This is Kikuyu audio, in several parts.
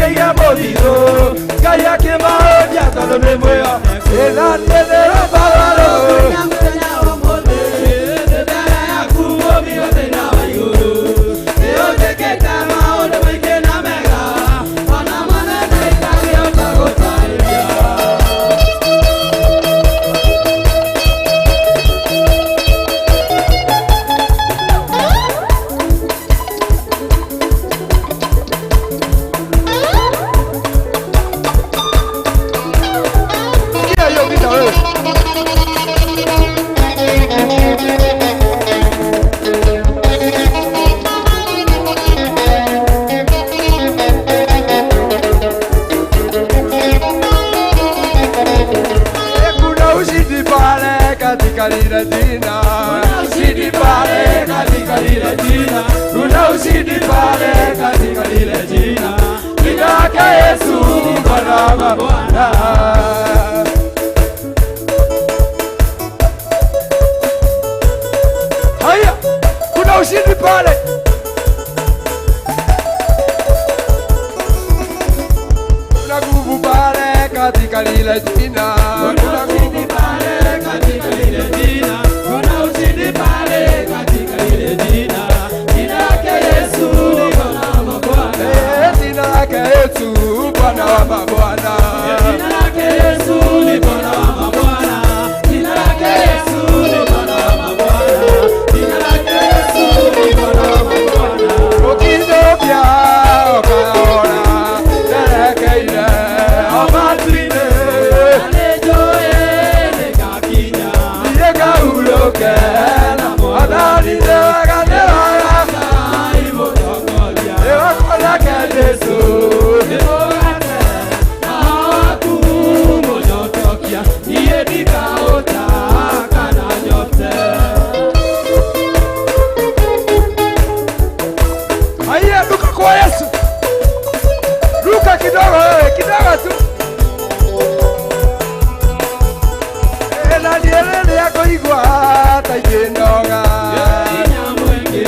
Makĩiga mũthithũ Ngai akĩmahonia tondũ nĩ mwĩhokeku. Ĩna niĩ nĩ rwĩmbo rwerũ. Sikia hiyo vita wewe. Kuna ushindi pale katika lile jina. Kuna ushindi pale katika lile jina. Kuna ushindi pale katika lile jina. Jina lake Yesu Bwana wa mabwana. Haya, kuna ushindi pale. Kuna nguvu pale katika lile jina. Kuna nguvu Pale katika lile jina, kuna ushindi pale katika lile jina. Jina lake Yesu ni Bwana wa mabwana. Eh, jina lake Yesu Bwana wa mabwana. Jina lake Yesu ni Bwana wa mabwana. Jina lake Yesu ni Bwana wa mabwana. Jina lake Yesu ni Bwana wa mabwana. Ũkithũkia ũkaona nderekeire o matu-inĩ. Na nĩnjũĩ nĩngakinya. Thiĩ ngahurũke na Mwathani nĩ wega nĩ wega. Ngai mũtongoria. Nĩ wakonake Jesũ. Nĩ mũgate waku mũnyotokia, niĩ ndikaũta kana nyote. Haiya, ruka kwa Yesu. Ruka kidogo wewe, kidogo tu. Eh, na niĩ rĩrĩa ngũigua ta ingĩnoga. Hinya mũingĩ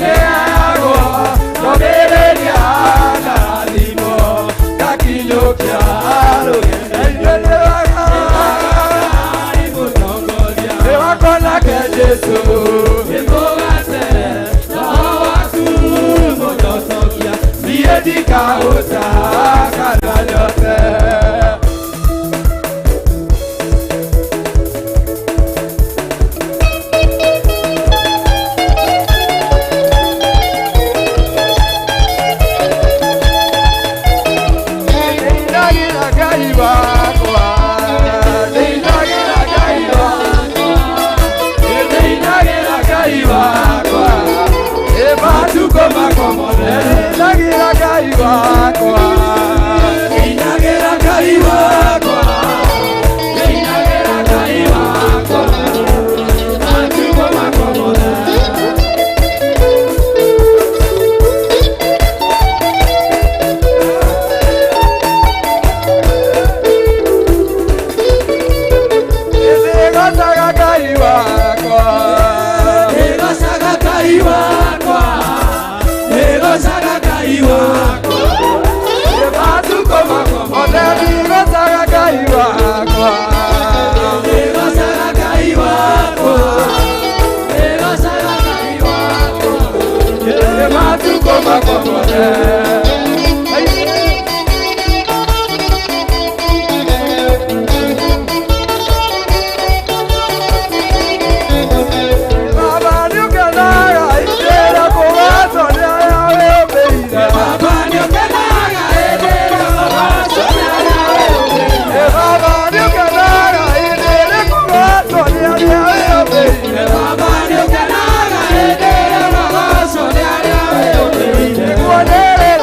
Nĩheagwo ngomĩrĩria na thimo, ngakinyũkia rũgendo. Inyuĩ nĩ wega. Ngai mũtongoria. Nĩ wakonake Jesũ. Nĩ mũgate waku mũnyotokia, Niĩ ndikaũta kana nyote. Ndĩinagĩra Ngai wakwa, ndĩinagĩra Ngai wakwa, ndĩinagĩra Ngai wakwa, ĩ matukũ makwa mothe ndĩinagĩra Ngai wakwa, ndĩinagĩra Ngai wakwa, ndĩinagĩra Ngai wakwa, matukũ makwa mothe. Ndĩgocaga Ngai wakwa, Nĩgocaga Ngai wakwa, nĩgocaga Ngai wakwa, ĩ matukũ makwa mothe ndĩgocaga Ngai wakwa. nĩgocaga Ngai wakwa, nĩgocaga Ngai wakwa. Ĩ matukũ makwa mothe. Baba nĩũkenaga hĩndĩ ĩrĩa kũgwatwo nĩ arĩa wĩũmbĩire. Baba nĩũkenaga hĩndĩ ĩrĩa kũgwatwo nĩ arĩa wĩũmbĩire. Ĩ Baba nĩũkenaga hĩndĩ ĩrĩa kũgwatwo nĩ arĩa wĩũmbĩire. Baba nĩũkenaga hĩndĩ ĩrĩa kũgwatwo nĩ arĩa wĩũmbĩire. Nĩguo nĩrĩra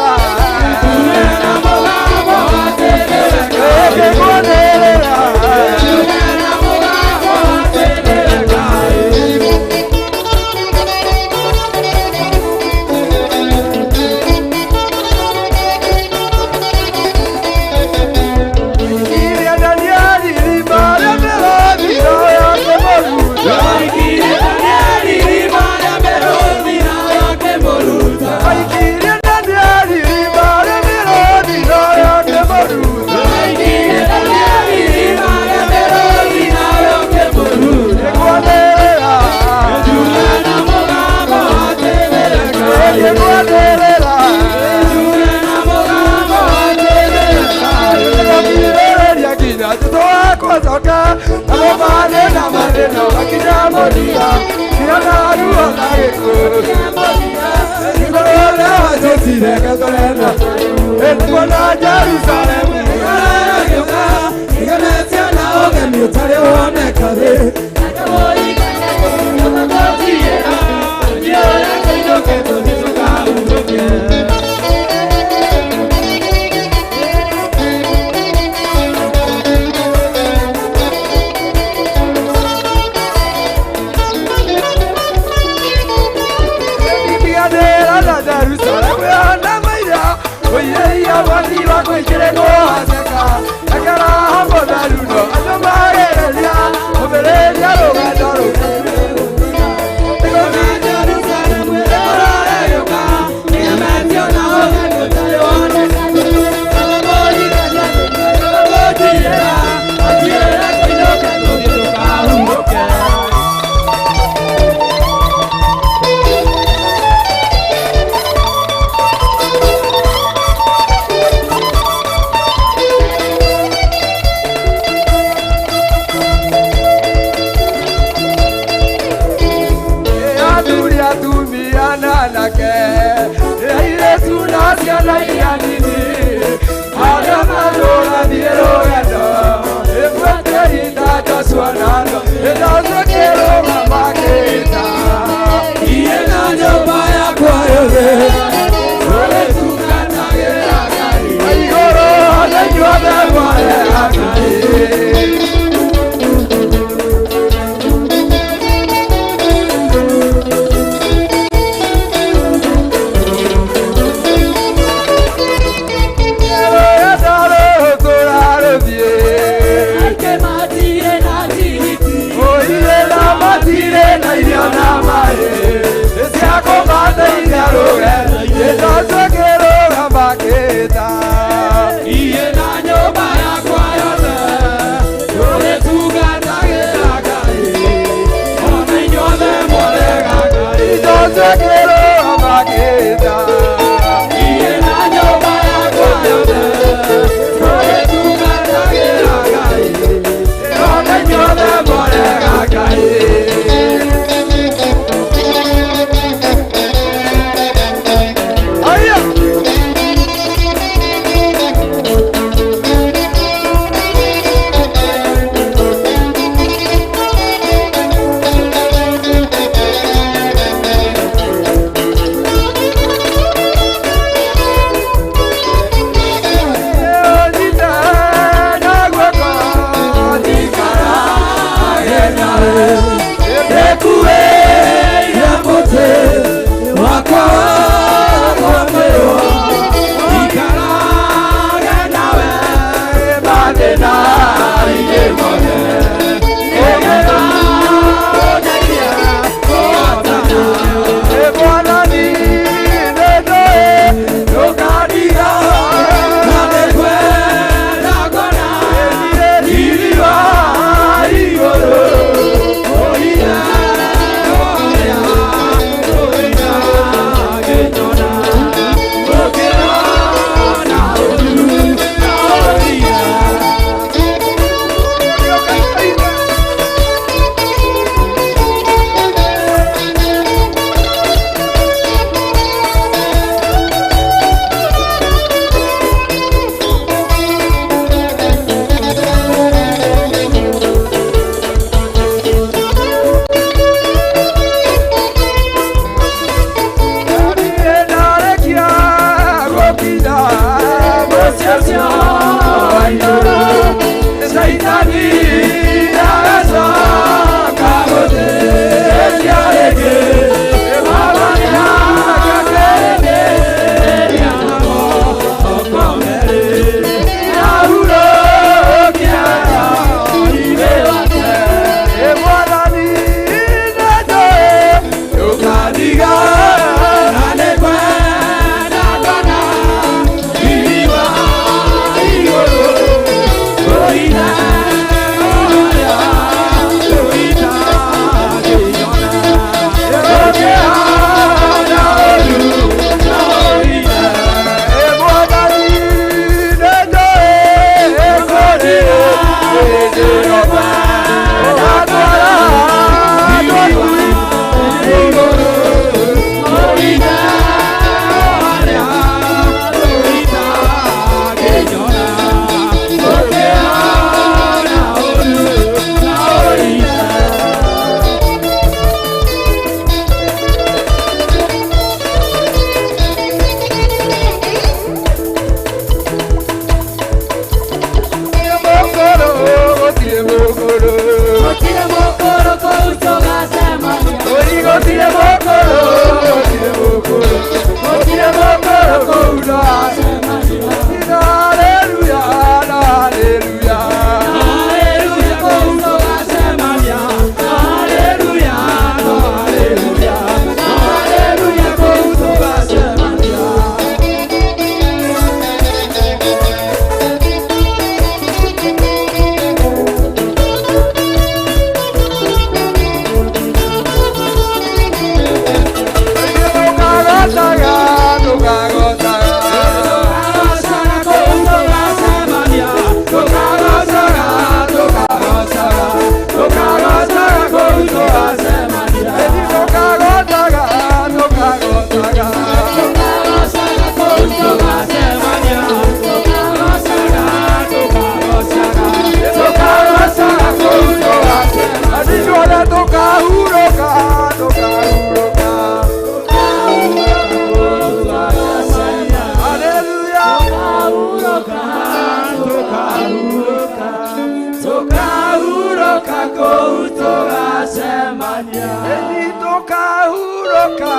twacemania. Eni tũkahurũka,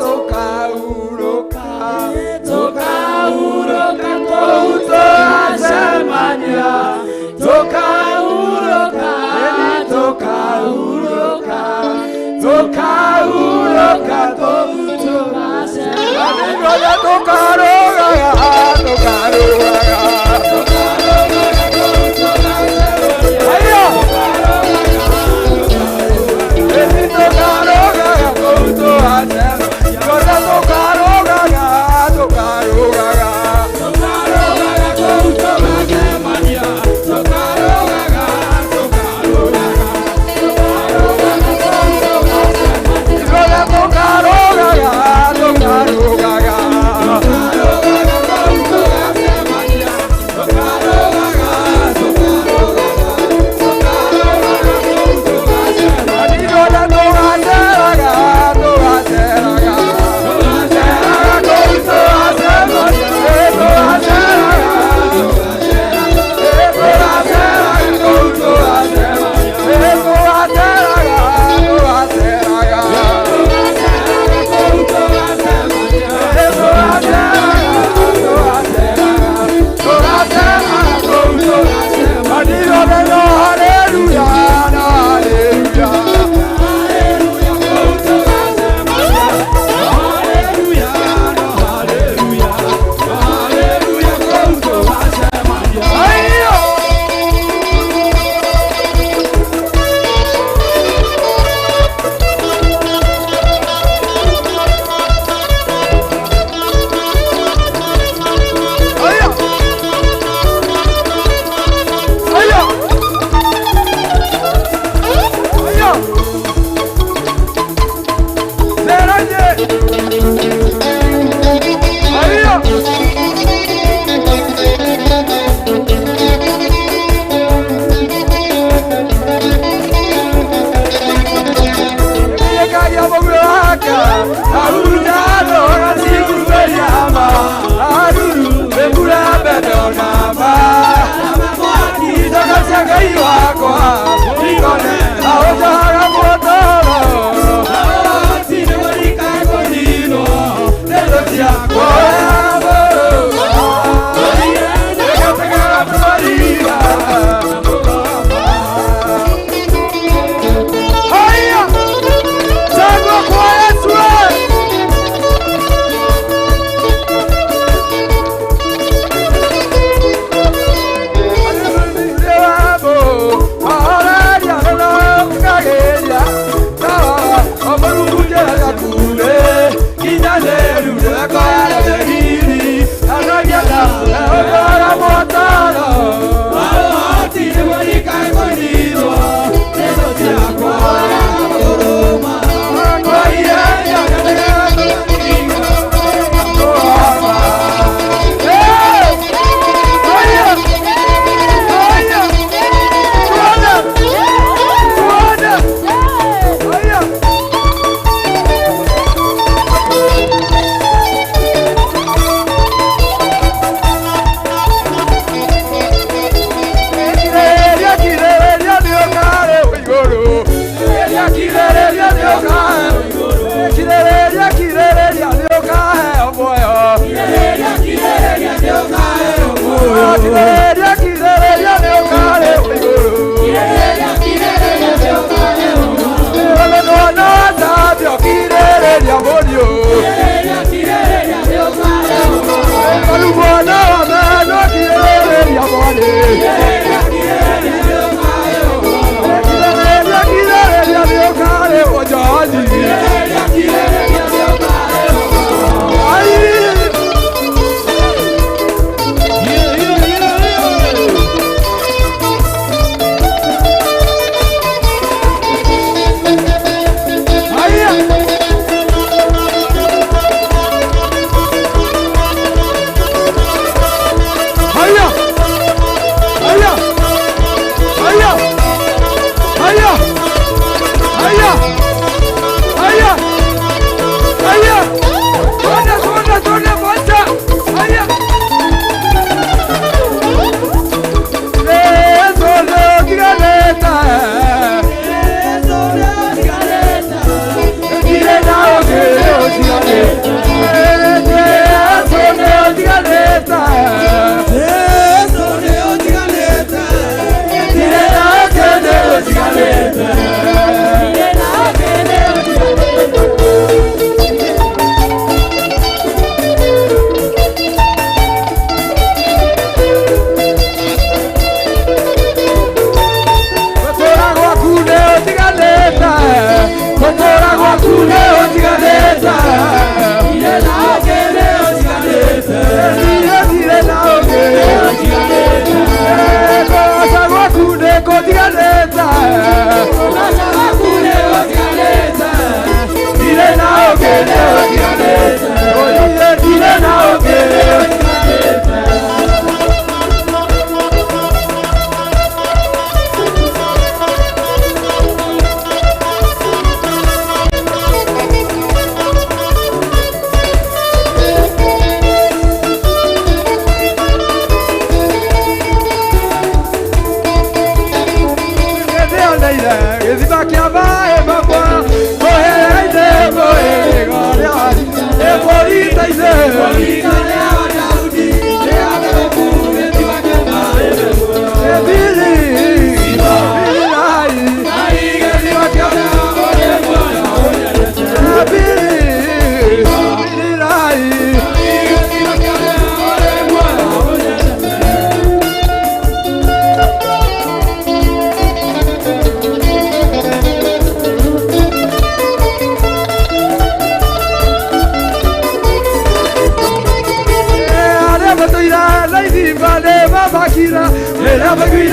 tũkahurũka, Tũkahurũka kũu twacemania, tũkahurũka, Eni tũkahurũka, tũkahurũka kũu twacemania. Ithuothe tũkarũgaga, tũkarũgaga. Haiya! Eni tũkarũgaga kũu twacemania. Ithuothe tũkarũgaga.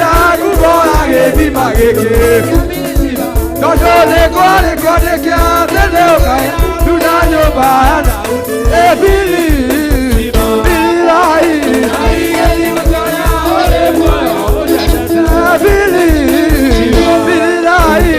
maiguire ngumo ya gĩthima gĩkĩ tondũ nĩ kwarĩ kĩoneki atĩ nĩ ũkaga tuna nyũmba ya Daudi. Ebili bilai Bili bilai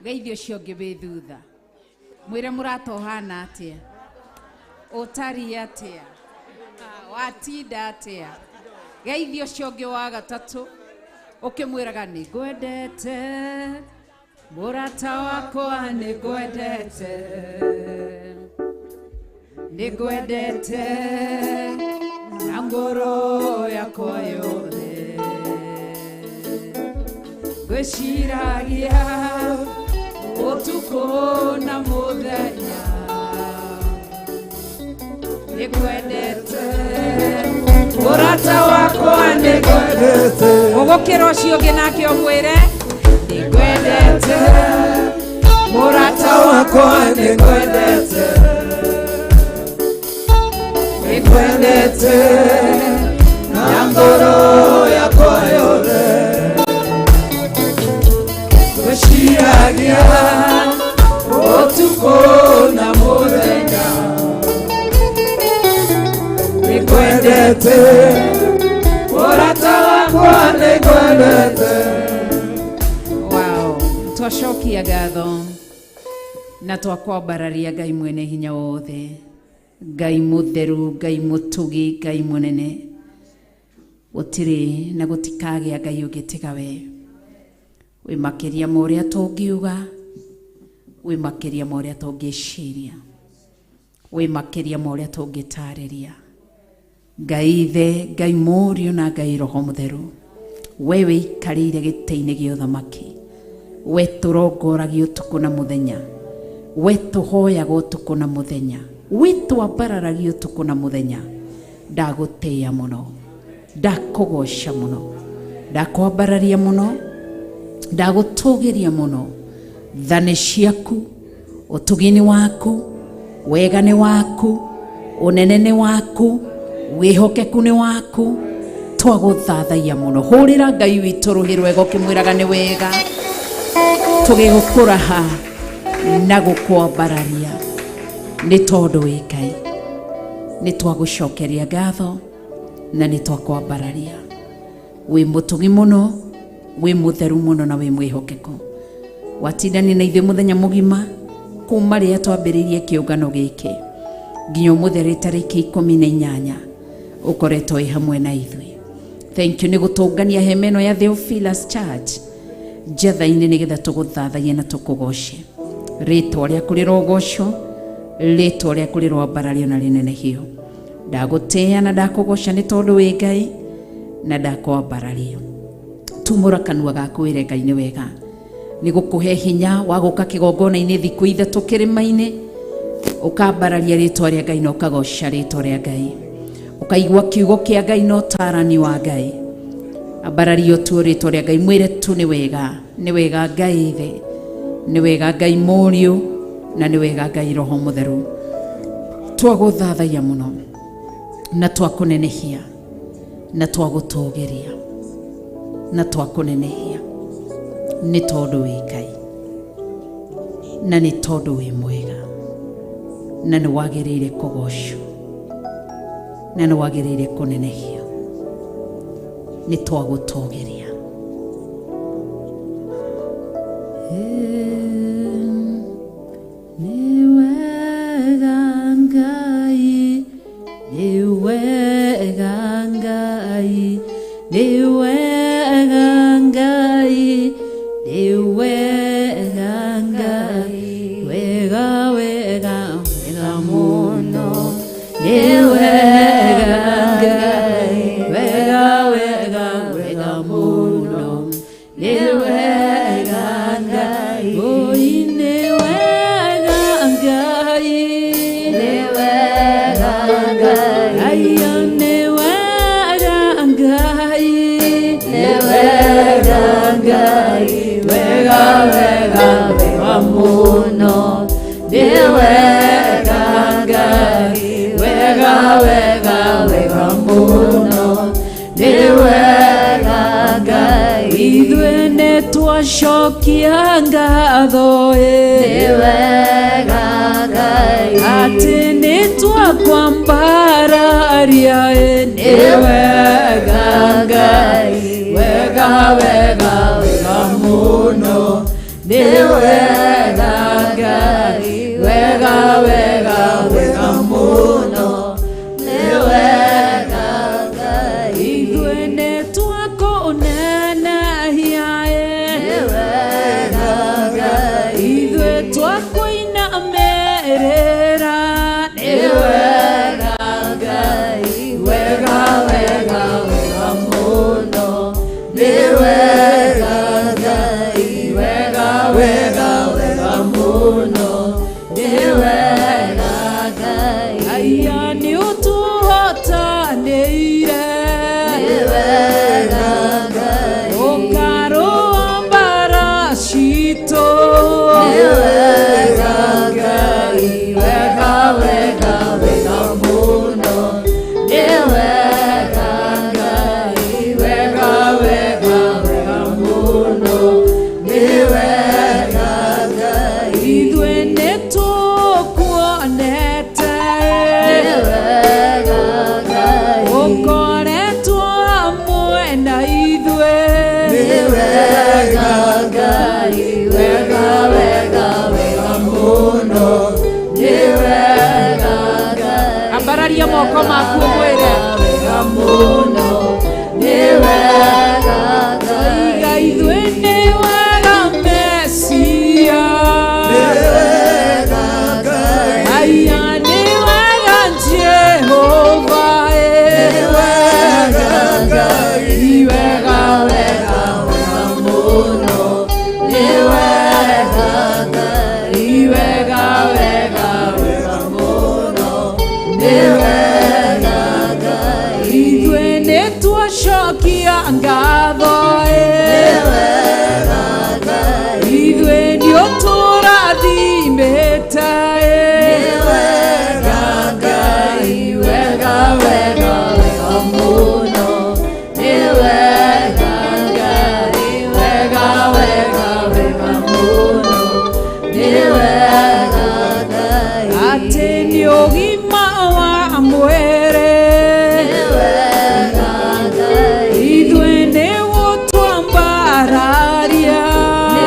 Geithio ũcio ũngĩ wĩ thutha mwĩre mũrata ũhana atĩa ũtariĩ atĩa watinda atĩa geithio ũcio ũngĩ wa gatatũ ũkĩmwĩraga nĩngwendete mũrata wakwa nĩngwendete Nĩngwendete na ngoro yakwa yothe. Ngwĩciragia ũtukũ na mũthenya. Nĩngwendete mũrata wakwa, nĩngwendete. Ũgũkĩra ũcio ũngĩ nake ũmwĩre nĩngwendete mũrata wakwa, nĩngwendete, nĩngwendete na ngoro yakwa yothe. Ngwĩciragia ũtukũ na mũthenya. Nĩngwendete mũrata wakwa, nĩngwendete. Wow, twacokia ngatho na twakwambararia Ngai mwene hinya wothe, Ngai mutheru, Ngai mutugi, Ngai munene. Gũtirĩ na gũtikagĩa Ngai ũngĩ tiga we. Wĩ makĩria ma ũrĩa tũngiuga, wĩ makĩria ma ũrĩa tũngĩciria, wĩ makĩria ma ũrĩa tũngĩtarĩria. Ngai Ithe, Ngai Mũriũ na Ngai Roho Mũtheru, we wĩikarĩire gĩtĩ-inĩ gĩa ũthamaki, we tũrongoragia ũtukũ na mũthenya, we tũhoyaga ũtukũ na mũthenya, we twambararagia ũtukũ na mũthenya. Ndagũtĩĩa mũno, ndakũgoca mũno, ndakwambararia mũno, ndagũtũgĩria mũno. Tha nĩ ciaku, ũtugi nĩ waku, wega nĩ waku, ũnene nĩ waku, wĩhokeku nĩ waku. Twagũthathaiya mũno. Hũrĩra Ngai witũ rũhĩ rwega ũkĩmwĩraga nĩ wega, tũgĩgũkũraha na gũkwambararia nĩ tondũ wĩ Ngai. Nĩ twagũcokeria ngatho na nĩ twakwambararia. Wĩ mũtugi mũno, wĩ mũtheru mũno na wĩ mwĩhokeku. Watindania na ithuĩ mũthenya mũgima kuma rĩrĩa twambĩrĩirie kĩũngano gĩkĩ nginya ũmũthĩ rĩ tarĩki 18, ũkoretwo wĩ hamwe na ithuĩ. Thank you nĩ gũtũngania hema ĩno ya Theophilus Church njatha-inĩ nĩgetha tũgũthathaie na tũkũgoce. Rĩtwa rĩaku rĩrogocwo, rĩtwa rĩaku rĩroambarario na rĩnenehio. Ndagũtĩĩa na ndakũgoca nĩ tondũ wĩ Ngai na ndakwambararia. Tumũra kanua gaku wĩre Ngai nĩ wega nĩ gũkũhe hinya wa gũka kĩgongona-inĩ thikũ 3 kĩrĩma-inĩ, ũkambararia rĩtwa rĩa Ngai na ũkagoca rĩtwa rĩa Ngai, ũkaigua kiugo kĩa Ngai na ũtarani wa Ngai. Ambararia tu rĩtwa rĩa Ngai, mwĩre tu nĩ wega, nĩ wega Ngai Ithe, nĩ wega Ngai Mũriũ na nĩ wega Ngai Roho Mũtheru. Twagũthathaiya mũno na twakũnenehia na twagũtũgĩria na twakũnenehia nĩ tondũ wĩ Ngai na nĩ tondũ wĩ mwega na nĩ wagĩrĩire kũgocwo na nĩ wagĩrĩire kũnenehio. Nĩ twagũtũgĩria. Nĩ wega Ngai, nĩ wega Ngai, nĩ wega Ngai, nĩ wega Ngai, wega wega wega mũno, nĩ wega Ngai, wega wega wega mũno, nĩ wega Ngai, oi nĩ wega Ngai, nĩ wega Ngai, aya nĩ wega Ngai, nĩ wega Ngai, wega wega wega mũno, nĩ wega Ngai, wega wega wega mũno, nĩ wega Ngai. Ithuĩ nĩ twacokia ngatho ĩ, Nĩ wega Ngai, atĩ nĩ twakwambararia ĩ, nĩ wega Ngai, wega wega wega mũno, nĩ wega Ngai, wega wega wega mũno, nĩ wega Ngai, ithuĩ nĩ twakũnenehia ĩ, nĩ wega Ngai, ithuĩ twakũinamĩrĩra, nĩ wega. Aya nĩ ũtũhotanĩire. Nĩ wega Ngai. Ũkarũa mbara citũ. Nĩ wega Ngai, wega wega wega mũno. Nĩ wega Ngai, wega wega wega mũno. Nĩ wega Ngai. Ithuĩ nĩ tũkuonete. Nĩ wega Ngai. Ũkoretwo hamwe na ithuĩ. Nĩ wega Ngai, wega wega wega mũno. Nĩ wega Ngai. Ambararia moko maku ũmwĩre. Wega mũno. Nĩ wega Ngai. Iga ithuĩ nĩ wega Mesia. Nĩ wega Ngai. Aya nĩ wega Jehova. Nĩ wega Ngai. Wega Wega wega mũno. Nĩ wega Ngai. wega Wega wega mũno. Nĩ wega Ngai. Ithuĩ nĩ twacokia ngatho. Nĩ wega Ngai. Ithuĩ nĩ ũtũrathimĩte. Nĩ wega Ngai, wega wega wega mũno. Nĩ wega Ngai, wega wega wega mũno. Nĩ wega Ngai. Atĩ nĩ ũgima wa mwĩrĩ. Nĩ wega Ngai. Ithuĩ nĩ gũtwambararia.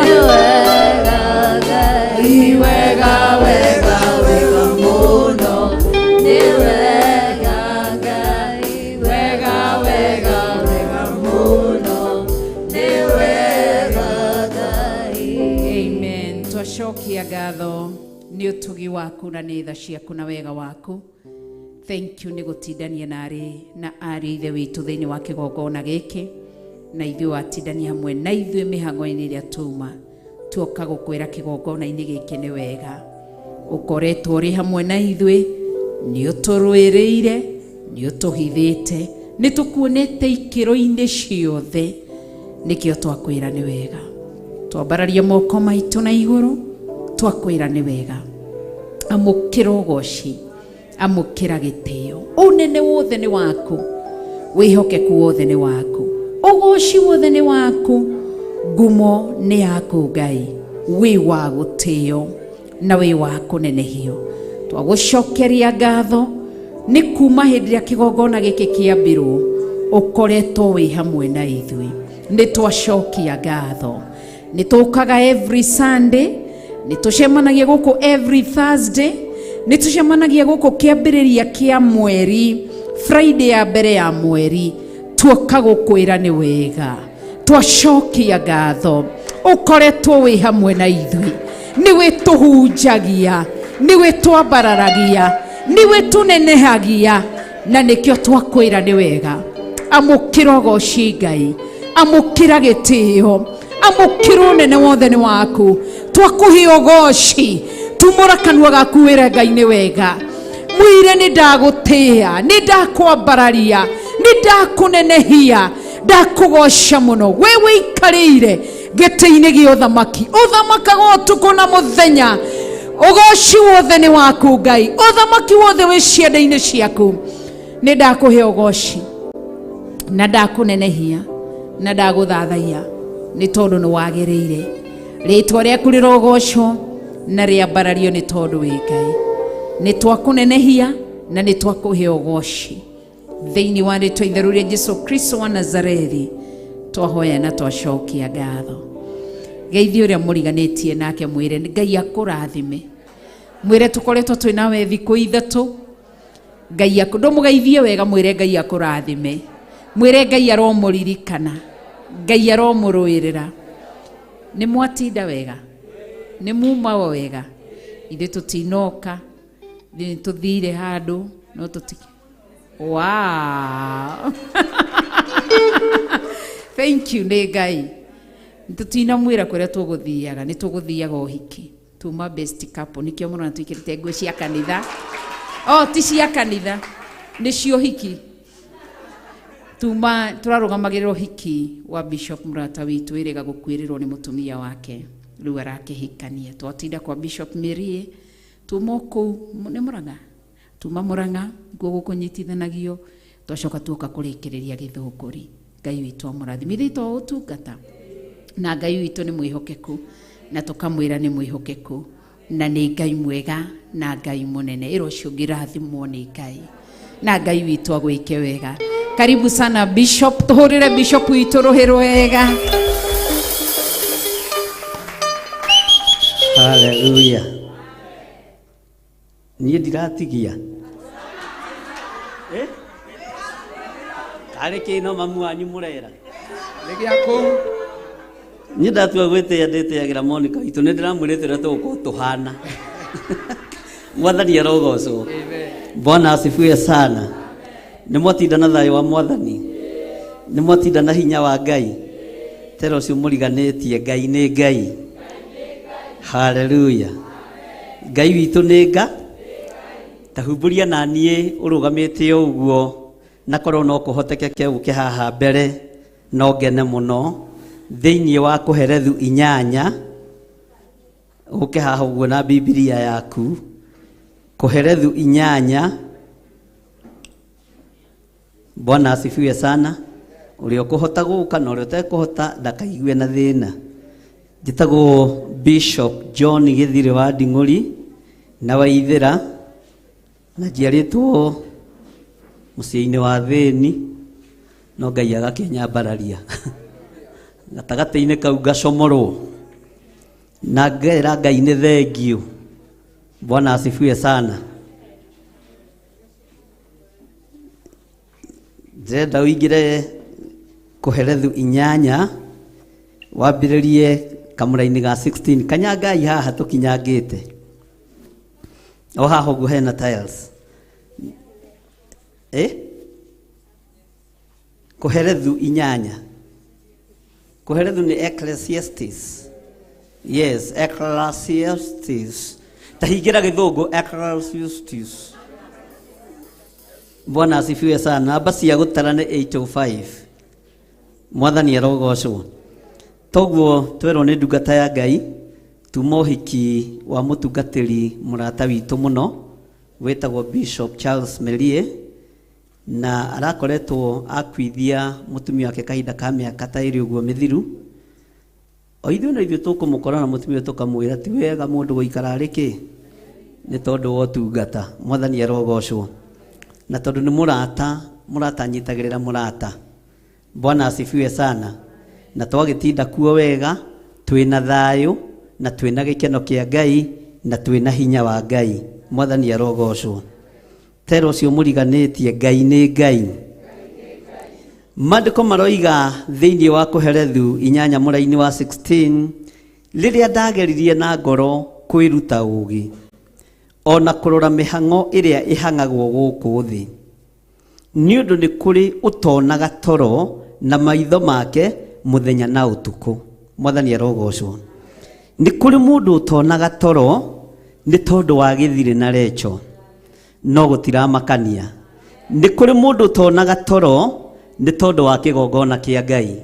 Nĩ wega Ngai, wega wega wega mũno. Nĩ wega Ngai, wega wega wega mũno. Nĩ wega Ngai. Amen. Twacokia ngatho nĩ ũtugi waku na nĩ tha ciaku na wega waku. Thank you nĩ gũtindania na arĩ na arĩ ithe witũ thĩinĩ wa kĩgongona gĩkĩ na ithuĩ watindania hamwe na ithuĩ mĩhang'o-inĩ ĩrĩa tuma tuoka gũkwĩra kĩgongona-inĩ gĩkĩ nĩ wega ũkoretwo ũrĩ hamwe na ithuĩ nĩ ũtũrũĩrĩire nĩ ũtũhithĩte nĩ tũkuonete ikĩro-inĩ ciothe nĩkĩo twakwĩra nĩ wega twambararia moko maitũ na igũrũ twakwĩra nĩ wega amũkĩra ũgoci amũkĩra gĩtĩo ũnene wothe nĩ waku wĩhokeku wothe nĩ waku ũgoci wothe nĩ waku ngumo nĩ yaku Ngai wĩ wa gũtĩo na wĩ wa kũnenehio twagũcokeria ngatho nĩ kuma hĩndĩ ĩrĩa kĩgongona gĩkĩ kĩambirwo ũkoretwo wĩ hamwe na ithuĩ nĩ twacokia ngatho nĩ tũkaga every Sunday nĩ tũcemanagia gũkũ every Thursday nĩ tũcemanagia gũkũ kĩambĩrĩria kĩa mweri Friday ya mbere ya mweri tuoka gũkwĩra nĩ wega twacokia ngatho ũkoretwo wĩ hamwe na ithuĩ nĩwe tũhunjagia nĩwe twambararagia nĩwe tũnenehagia na nĩkĩo twakwĩra nĩ wega amũkĩra ũgoci Ngai amũkĩra gĩtĩo amũkĩra ũnene wothe nĩ waku twakũhe ũgoci tumũra kanua gaku wĩre Ngai nĩ wega mwĩre nĩ ndagũtĩĩa nĩ ndakwambararia nĩ ndakũnenehia ndakũgoca mũno we wĩikarĩire gĩtĩ-inĩ gĩa ũthamaki ũthamakaga ũtukũ na mũthenya ũgoci wothe nĩ waku Ngai ũthamaki wothe wĩ ciande-inĩ ciaku nĩ ndakũhe ũgoci na ndakũnenehia na ndagũthathaiya nĩ tondũ nĩ wagĩrĩire rĩtwa rĩaku rĩrogocwo na rĩambarario nĩ tondũ wĩ Ngai nĩ twakũnenehia na nĩ twakũhe ũgoci thĩinĩ wa rĩtwa itheru rĩa Jesu Kristo wa Nazarethi twahoya na twacokia ngatho geithie ũrĩa mũriganĩtie nake mwĩre Ngai akũrathime mwĩre tũkoretwo twĩ nawe thikũ ithatũ Ngai akũ ndũmũgeithie wega mwĩre Ngai akũrathime mwĩre Ngai aromũririkana Ngai aromũrũĩrĩra nĩ mwatinda wega nĩ muma wega ithuĩ tũtinoka nĩ tũthire handũ no tũti wow thank you nĩ Ngai tũtinamwĩra kũrĩa tũgũthiaga nĩ tũgũthiaga ũhiki tuma best couple nĩkĩo mũrona twĩkĩrĩte nguo cia kanitha. O ti cia kanitha, nĩ cia ũhiki. Tuma tũrarũgamagĩrĩra ũhiki wa Bishop mũrata witũ ĩrĩga gũkuĩrĩrwo nĩ mũtumia wake, rĩu arakĩhikania. Twatinda kwa Bishop Mĩrie, tuma o kũu nĩ Mũrang'a, tuma Mũrang'a nĩkuo gũkũnyitithanagio, twacoka tuoka kũrĩkĩrĩria Gĩthũngũri. Ngai witũ amũrathime. Ithuĩ to ũtungata na Ngai witũ nĩ mwĩhokeku, na tũkamwĩra nĩ mwĩhokeku na nĩ Ngai mwega na Ngai mũnene. Ĩra ũcio ũngĩ rathimwo nĩ Ngai na Ngai witũ agwĩke wega. Karibu sana Bishop, tũhũrĩre Bishop witũ rũhĩ rwega. Haleluya. Niĩ ndiratigia. Eh? Karĩ kĩ no mamu wanyu mũrera? Nĩ gĩa kũu. Niĩ ndatua gwĩtĩa ndĩtĩagĩra Monica witũ, nĩ ndĩramwĩrĩte ũrĩa tũgũkorwo tũhana. Mwathani arogocwo. Amen. Bwana asifiwe sana. Nĩ mwatinda na thayũ wa Mwathani. Nĩ mwatinda na hinya wa Ngai. Tera ũcio mũriganĩtie Ngai nĩ Ngai. Haleluya. Ngai witũ nĩ nga. Ta humbũria na niĩ ũrũgamĩte o ũguo, na korwo no kũhotekeke ũke haha mbere no ngene mũno. Thĩinĩ wa Kũherethu 8, ũke haha ũguo na Bibilia yaku. Kũherethu 8. Bwana asifiwe sana. Ũrĩa ũkũhota gũka na ũrĩa ũtekũhota ndakaigue na thĩna. Njĩtagwo Bishop John Gĩthirĩ wa Nding'ũri na Waithĩra, na njiarĩtwo mũciĩ-inĩ wa Thĩni, no Ngai agakĩnyambararia. Gatagatĩ-inĩ kau ngacomorwo na ngera Ngai nĩ thengiũ. Bwana asifiwe sana. Ndĩrenda ũingĩre Kũherethu 8, wambĩrĩrie kamũraini ga 16. Kanyangai haha tũkinyangĩte. O haha ũguo hena tiles. Kũherethu 8. Kũherethu nĩ Ecclesiastes. Yes, Ecclesiastes. Ta hingĩra gĩthũngũ Ecclesiastes. Bwana asifiwe sana. Namba cia gũtara nĩ 805. Mwathani arogocwo. Toguo twerwo nĩ ndungata ya Ngai, tuma ũhiki wa mũtungatĩri mũrata witũ mũno wĩtagwo Bishop Charles Merie, na arakoretwo akuithia mũtumia wake kahinda ka mĩaka ta ĩrĩ ũguo mĩthiru. O ithuĩ no ithuĩ tũkũmũkora na mũtumia tũkamwĩra ti wega mũndũ gũikara arĩ kĩ, nĩ tondũ wa ũtungata. Mwathani arogocwo. Na tondũ nĩ mũrata, mũrata anyitagĩrĩra mũrata. Bwana asifiwe sana. Na twagĩtinda kuo wega, twĩna thayũ, na twĩna gĩkeno kĩa Ngai, na twĩna hinya wa Ngai. Mwathani arogocwo. Tera ũcio mũriganĩtie Ngai nĩ Ngai. Maandĩko maroiga thĩinĩ wa Kũherethu 8 mũraini wa 16, rĩrĩa ndageririe na ngoro kwĩruta ũũgĩ, ona kũrora mĩhang'o ĩrĩa ĩhang'agwo gũkũ thĩ, nĩ ũndũ nĩ kũrĩ ũtonaga toro na maitho make mũthenya na ũtukũ. Mwathani arogocwo. Nĩ kũrĩ mũndũ ũtonaga toro nĩ tondũ wa gĩthirĩ na recho, no gũtiramakania. Nĩ kũrĩ mũndũ ũtonaga toro nĩ tondũ wa kĩgongona kĩa Ngai.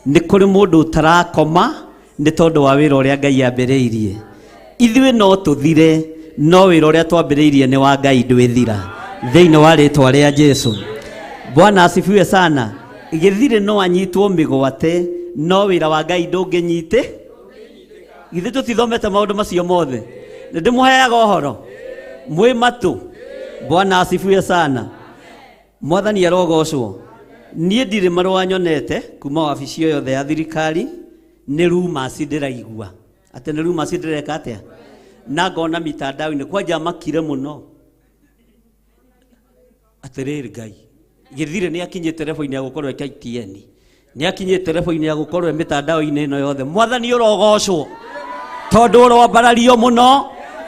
Nĩ kũrĩ mũndũ ũtarakoma nĩ tondũ wa wĩra ũrĩa Ngai ambĩrĩirie. Ithuĩ no tũthire, no wĩra ũrĩa twambĩrĩirie nĩ wa Ngai ndwĩthira. Thĩinĩ wa rĩtwa rĩa Jesu. Bwana asifiwe sana. Gĩthirĩ no anyitwo mĩgwate, no wĩra wa Ngai ndũngĩnyitĩ. Githĩ tũtithomete maũndũ macio mothe? Nĩ ndĩmũheaga ũhoro. Mwĩ matũ. Bwana asifiwe sana. Mwathani arogocwo. Niĩ ndirĩ marũa nyonete kuma wabici o yothe ya thirikari, nĩ rumors ndĩraigua. Atĩ nĩ rumors ndĩreka atĩa? Na ngona mitandao-inĩ kwanja makire mũno. Atĩrĩrĩ Ngai, gĩthirĩ nĩ akinyĩte level-inĩ ya gũkorwo e KTN. Nĩ akinyĩte level-inĩ ya gũkorwo e mitandao-inĩ ĩno yothe. Mwathani ũrogocwo. Tondũ ũroambarario mũno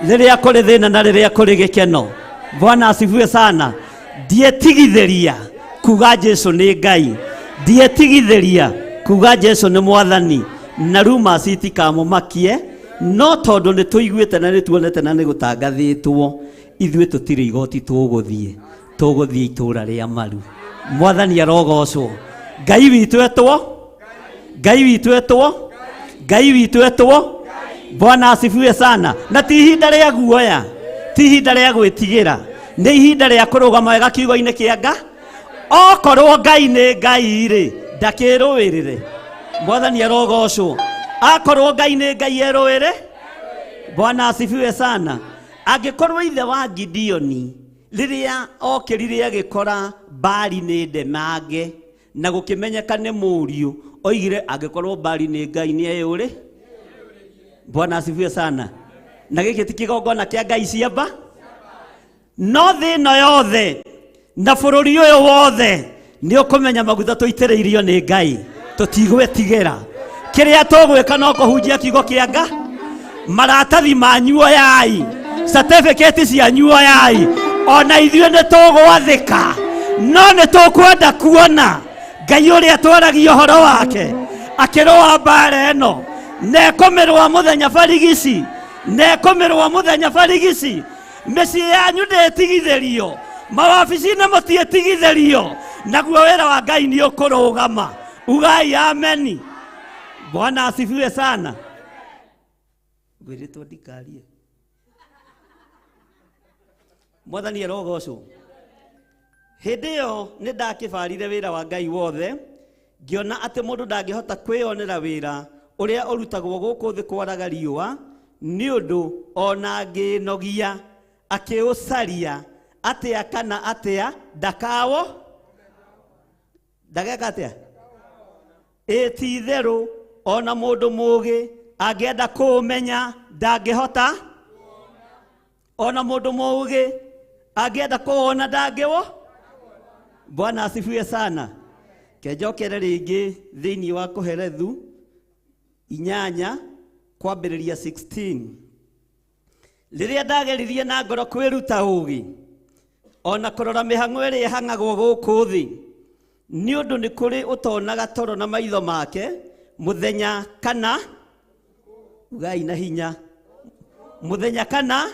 rĩrĩa kũrĩ thĩna na rĩrĩa kũrĩ gĩkeno. Bwana asifiwe sana. Ndietigithĩria kuga Jesu nĩ Ngai. Ndietigithĩria kuga Jesu nĩ Mwathani. Na rumors itikamũmakie, no tondũ nĩ tũiguĩte na nĩ tuonete na nĩ gũtangathĩtwo. Ithuĩ tũtirĩ igoti tũgũthiĩ, tũgũthiĩ itũra rĩa maru. Mwathani arogocwo. Ngai witũ etwo, Ngai witũ etwo, Ngai witũ etwo. Bwana asifiwe sana. Na ti ihinda rĩa guoya, ti ihinda rĩa gwĩtigĩra, nĩ ihinda rĩa kũrũgama wega kiugo-inĩ kĩa Nga. Okorwo Ngai nĩ Ngai rĩ, ndakĩrũĩrĩre. Mwathani arogocwo. Akorwo Ngai nĩ Ngai erũĩre. Bwana asifiwe sana. Angĩkorwo ithe wa Gideoni rĩrĩa okĩrire agĩkora Baali nĩ ndemange na gũkĩmenyeka nĩ mũriũ, oigire angĩkorwo Baali nĩ Ngai nĩ eyũrĩ. Bwana asifiwe sana. Na gĩkĩ ti kĩgongona kĩa Ngai ciamba, no thĩ ĩno yothe na bũrũri ũyũ wothe nĩ ũkũmenya maguta tũitĩrĩirio nĩ Ngai, tũtigwĩtigĩra. Kĩrĩa tũgwĩka no kũhunjia kiugo kĩa Nga. Maratathi manyu oyai, certificate cianyu oyai, ona ithuĩ nĩ tũgwathĩka, no nĩ tũkwenda kuona Ngai ũrĩa twaragia ũhoro wake akĩrũa mbara ĩno, na ekũmĩrũa mũthenya barigici, na ekũmĩrũa mũthenya barigici. Mĩciĩ yanyu ndĩtigithĩrio, mawabici-inĩ mũtiĩtigithĩrio, naguo wĩra wa Ngai nĩ ũkũrũgama. Ugai ameni. Bwana asifiwe sana. Ngwĩrĩtwo ndikarie. Mwathani arogocwo. Hĩndĩ ĩyo nĩ ndakĩbarire wĩra wa Ngai wothe, ngĩona atĩ mũndũ ndangĩhota kwĩyonera wĩra ũrĩa ũrutagwo gũkũ thĩ kwaraga riũa, nĩ ũndũ ona ngĩnogia akĩũcaria atĩa kana atĩa ndakawo ndageka atĩa. Ĩ ti itherũ ona mũndũ mũũgĩ angĩenda kũũmenya ndangĩhota, ona mũndũ mũũgĩ angĩenda kũwona ndangĩwo. Bwana asifiwe sana. Kenjokere rĩngĩ thĩinĩ wa Kohelethu 8 kwambĩrĩria 16. Rĩrĩa ndageririe na ngoro kwĩruta ũũgĩ ona kũrora mĩhang'o ĩrĩa ĩhang'agwo gũkũ thĩ, nĩ ũndũ nĩ kũrĩ ũtonaga toro na maitho make mũthenya kana, ugai na hinya, mũthenya kana.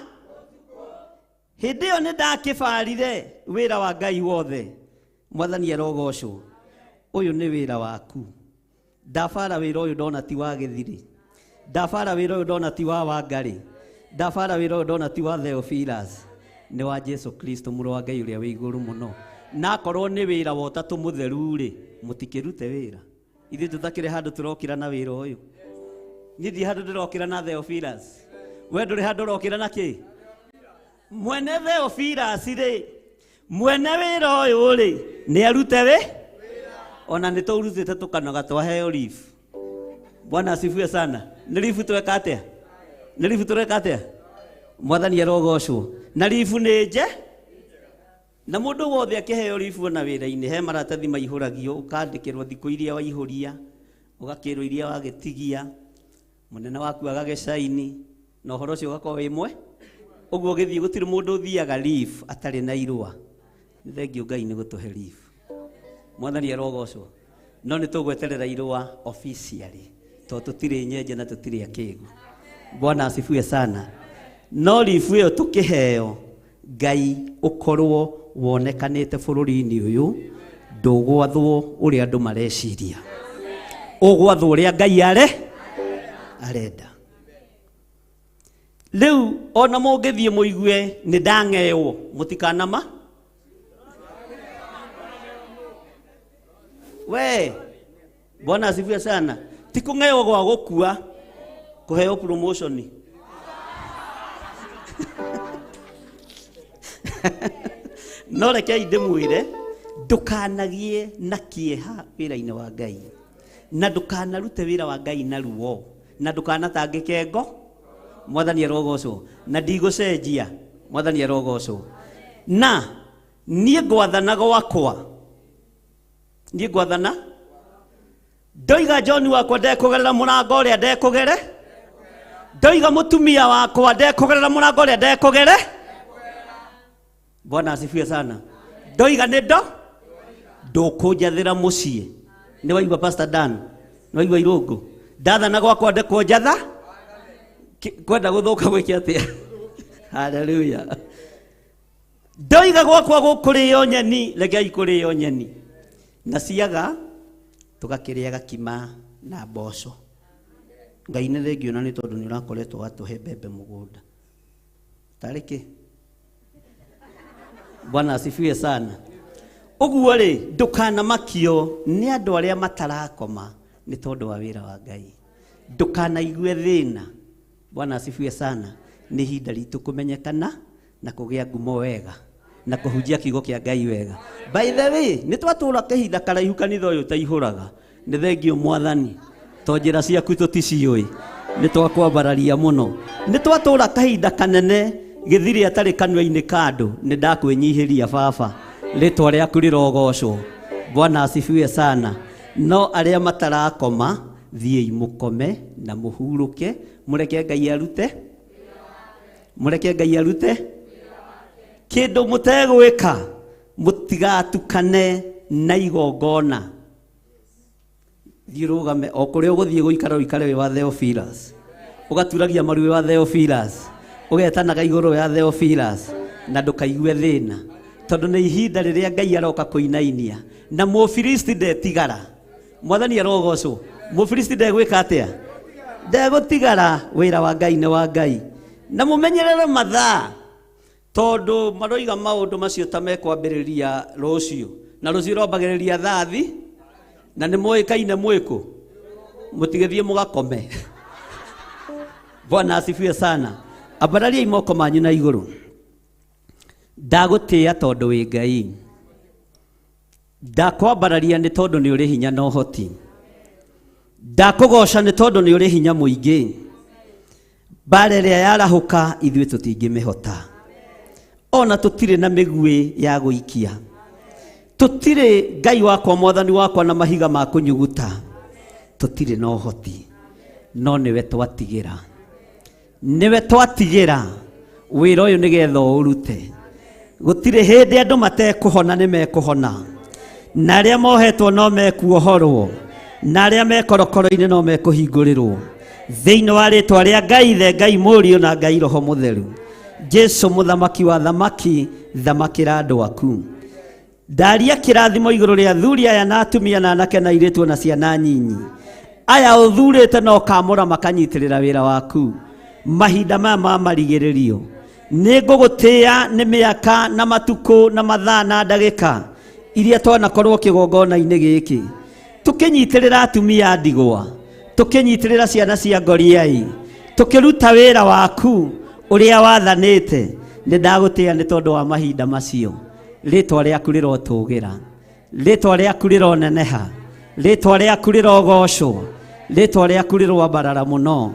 Hĩndĩ ĩyo nĩ ndakĩbarire wĩra wa Ngai wothe. Mwathani arogocwo. Ũyũ nĩ wĩra waku. Ndabara wĩra ũyũ ndona ti wa Gĩthirĩ, ndabara wĩra ũyũ ndona ti wa Wangarĩ, ndabara wĩra ũyũ ndona ti wa Theophilus, nĩ wa Jesu Kristo mũrũ wa Ngai ũrĩa wĩ igũrũ mũno. Na akorwo nĩ wĩra wa ũtatũ mũtheru rĩ, mũtikĩrute wĩra. Ithuĩ tũtakĩrĩ handũ tũrokĩra na wĩra ũyũ. Niĩ ndirĩ handũ ndĩrokĩra na Theophilus. We ndũrĩ handũ ũrokĩra na kĩ? Mwene Theophilus rĩ, mwene wĩra ũyũ rĩ, nĩ arute wĩ? Ona nĩ tũrutĩte tũkanoga twaheo leave. Bwana asifiwe sana. Nĩ leave tweka atĩa? Nĩ leave tũreka atĩa? Mwathani arogocwo. Na leave nĩ nje? Na mũndũ wothe akĩheo leave ona wĩra-inĩ, he maratathi maihũragio, ũkandĩkĩrwo thikũ iria waihũria, ũgakĩrwo iria wagĩtigia, mũnene waku agagĩcaini, na ũhoro ũcio ũgakorwo wĩ mwe. Ũguo ũgĩthiĩ gũtirĩ mũndũ ũthiaga leave atarĩ na irũa. Nĩ thengiũ Ngai nĩ gũtũhe leave. Mwathani arogocwo. No nĩ tũgweterera irũa officially, tondũ tũtirĩ nyenje na tũtirĩ akĩgu. Bwana asifiwe sana. No leave ĩyo tũkĩheo, Ngai ũkorwo wonekanĩte bũrũri-inĩ ũyũ, ndũgwathwo ũrĩa andũ mareciria, ũgwathwo ũrĩa Ngai arenda. Rĩu ona mũngĩthiĩ mũigue nĩ ndang'ewo, mũtikanama we. Bwana asifiwe sana. Ti kũng'ewo gwa gũkua, kũheo promotion. No rekei ndĩmwĩre, ndũkanagie na kĩeha wĩra-inĩ wa Ngai, na ndũkanarute wĩra wa Ngai na ruo, na ndũkanatangĩke ngo. Mwathani arogocwo. Na ndigũcenjia. Mwathani arogocwo. Na niĩ ngwathana gwakwa, niĩ ngwathana ndoiga John wakwa ndekũgerera mũrango ũrĩa ndekũgere, ndoiga mũtumia wakwa ndekũgerera mũrango ũrĩa ndekũgere. Bwana asifiwe sana. Ndoiga nĩ ndo ndũkũnjathĩra mũciĩ. Nĩ waigua Pastor Dan? Nĩ waigua Irũngũ? Ndathana gwakwa ndekũnjatha, kwenda gũthũka gwĩke atĩa? Hallelujah. Ndoiga gwakwa gũkũrĩo nyeni, rekei kũrĩo nyeni. Na ciaga tũgakĩrĩa gakima na mboco. Ngai nĩ thengiũ na nĩ tondũ nĩ ũrakoretwo watũhe mbembe mũgũnda. Tarĩ kĩ? Bwana asifiwe sana. Ũguo rĩ, ndũkanamakio nĩ andũ arĩa matarakoma nĩ tondũ wa wĩra wa Ngai. Ndũkanaigue thĩna. Bwana asifiwe sana. Nĩ ihinda ritũ kũmenyekana na kũgĩa ngumo wega na kũhunjia kiugo kĩa Ngai wega. By the way, nĩ twatũra kahinda karaihu kanitha ũyũ ũtaihũraga. Nĩ thengiũ Mwathani, to njĩra ciaku tũticiũĩ, nĩ twakwambararia mũno. Nĩ twatũra kahinda kanene gĩthiri atarĩ kanua-inĩ ka andũ, nĩ ndakwĩnyihĩria baba, rĩtwa rĩaku rĩrogocwo. Bwana asifiwe sana. No arĩa matarakoma, thiĩi mũkome na mũhurũke, mũreke Ngai arute, mũreke Ngai arute kĩndũ mũtegwĩka, mũtigatukane na igongona. Thiĩ ũrũgame o kũrĩa ũgũthiĩ gũikara, ũikare wĩ wa Theophilus, ũgaturagia maru wĩ wa Theophilus, ũgetanaga igũrũ ya Theophilus, na ndũkaigue thĩna, tondũ nĩ ihinda rĩrĩa Ngai aroka kũinainia. Na Mũfilisti ndetigara. Mwathani arogocwo. Mũfilisti ndegwĩka atĩa? Ndegũtigara. Wĩra wa Ngai nĩ wa Ngai. Na mũmenyerere mathaa, tondũ maroiga maũndũ macio ta mekwambĩrĩria rũciũ, na rũciũ rwambagĩrĩria thaa thi, na nĩ mũĩkaine mwĩkũ, mũtigĩthiĩ mũgakome. Bwana asifiwe sana. Ambarariai moko manyu na igũrũ. Ndagũtĩĩa tondũ wĩ Ngai, ndakwambararia nĩ tondũ nĩ ũrĩ hinya na ũhoti, ndakũgoca nĩ tondũ nĩ ũrĩ hinya mũingĩ. Mbara ĩrĩa yarahũka ithuĩ tũtingĩmĩhota, ona tũtirĩ na mĩguĩ ya gũikia, tũtirĩ Ngai wakwa Mwathani wakwa na mahiga ma kũnyuguta, tũtirĩ na ũhoti, no nĩwe twatigĩra, nĩwe twatigĩra wĩra ũyũ nĩgetha ũũrute. Gũtirĩ hĩndĩ andũ matekũhona nĩ mekũhona, na arĩa mohetwo no mekuohorwo, na arĩa me korokoro-inĩ no mekũhingũrĩrwo, thĩinĩ wa rĩtwa rĩa Ngai Ithe, Ngai Mũriũ na Ngai Roho Mũtheru. Jesu mũthamaki wa thamaki, thamakĩra andũ aku. Ndaria kĩrathimo igũrũ rĩa athuri aya na atumia na anake na airĩtu na ciana nyinyi, aya ũthurĩte na ũkamũra makanyitĩrĩra wĩra waku mahinda maya ma marigĩrĩrio. Nĩ ngũgũtĩĩa nĩ mĩaka na matukũ na mathaa na ndagĩka iria twanakorwo kĩgongona-inĩ gĩkĩ, tũkĩnyitĩrĩra atumia a ndigwa, tũkĩnyitĩrĩra ciana cia ngoriai, tũkĩruta wĩra waku ũrĩa wathanĩte. Nĩ ndagũtĩĩa nĩ tondũ wa mahinda macio. Rĩtwa rĩaku rĩrotũgĩra, rĩtwa rĩaku rĩroneneha, rĩtwa rĩaku rĩrogocwo, rĩtwa rĩaku rĩroambarara mũno.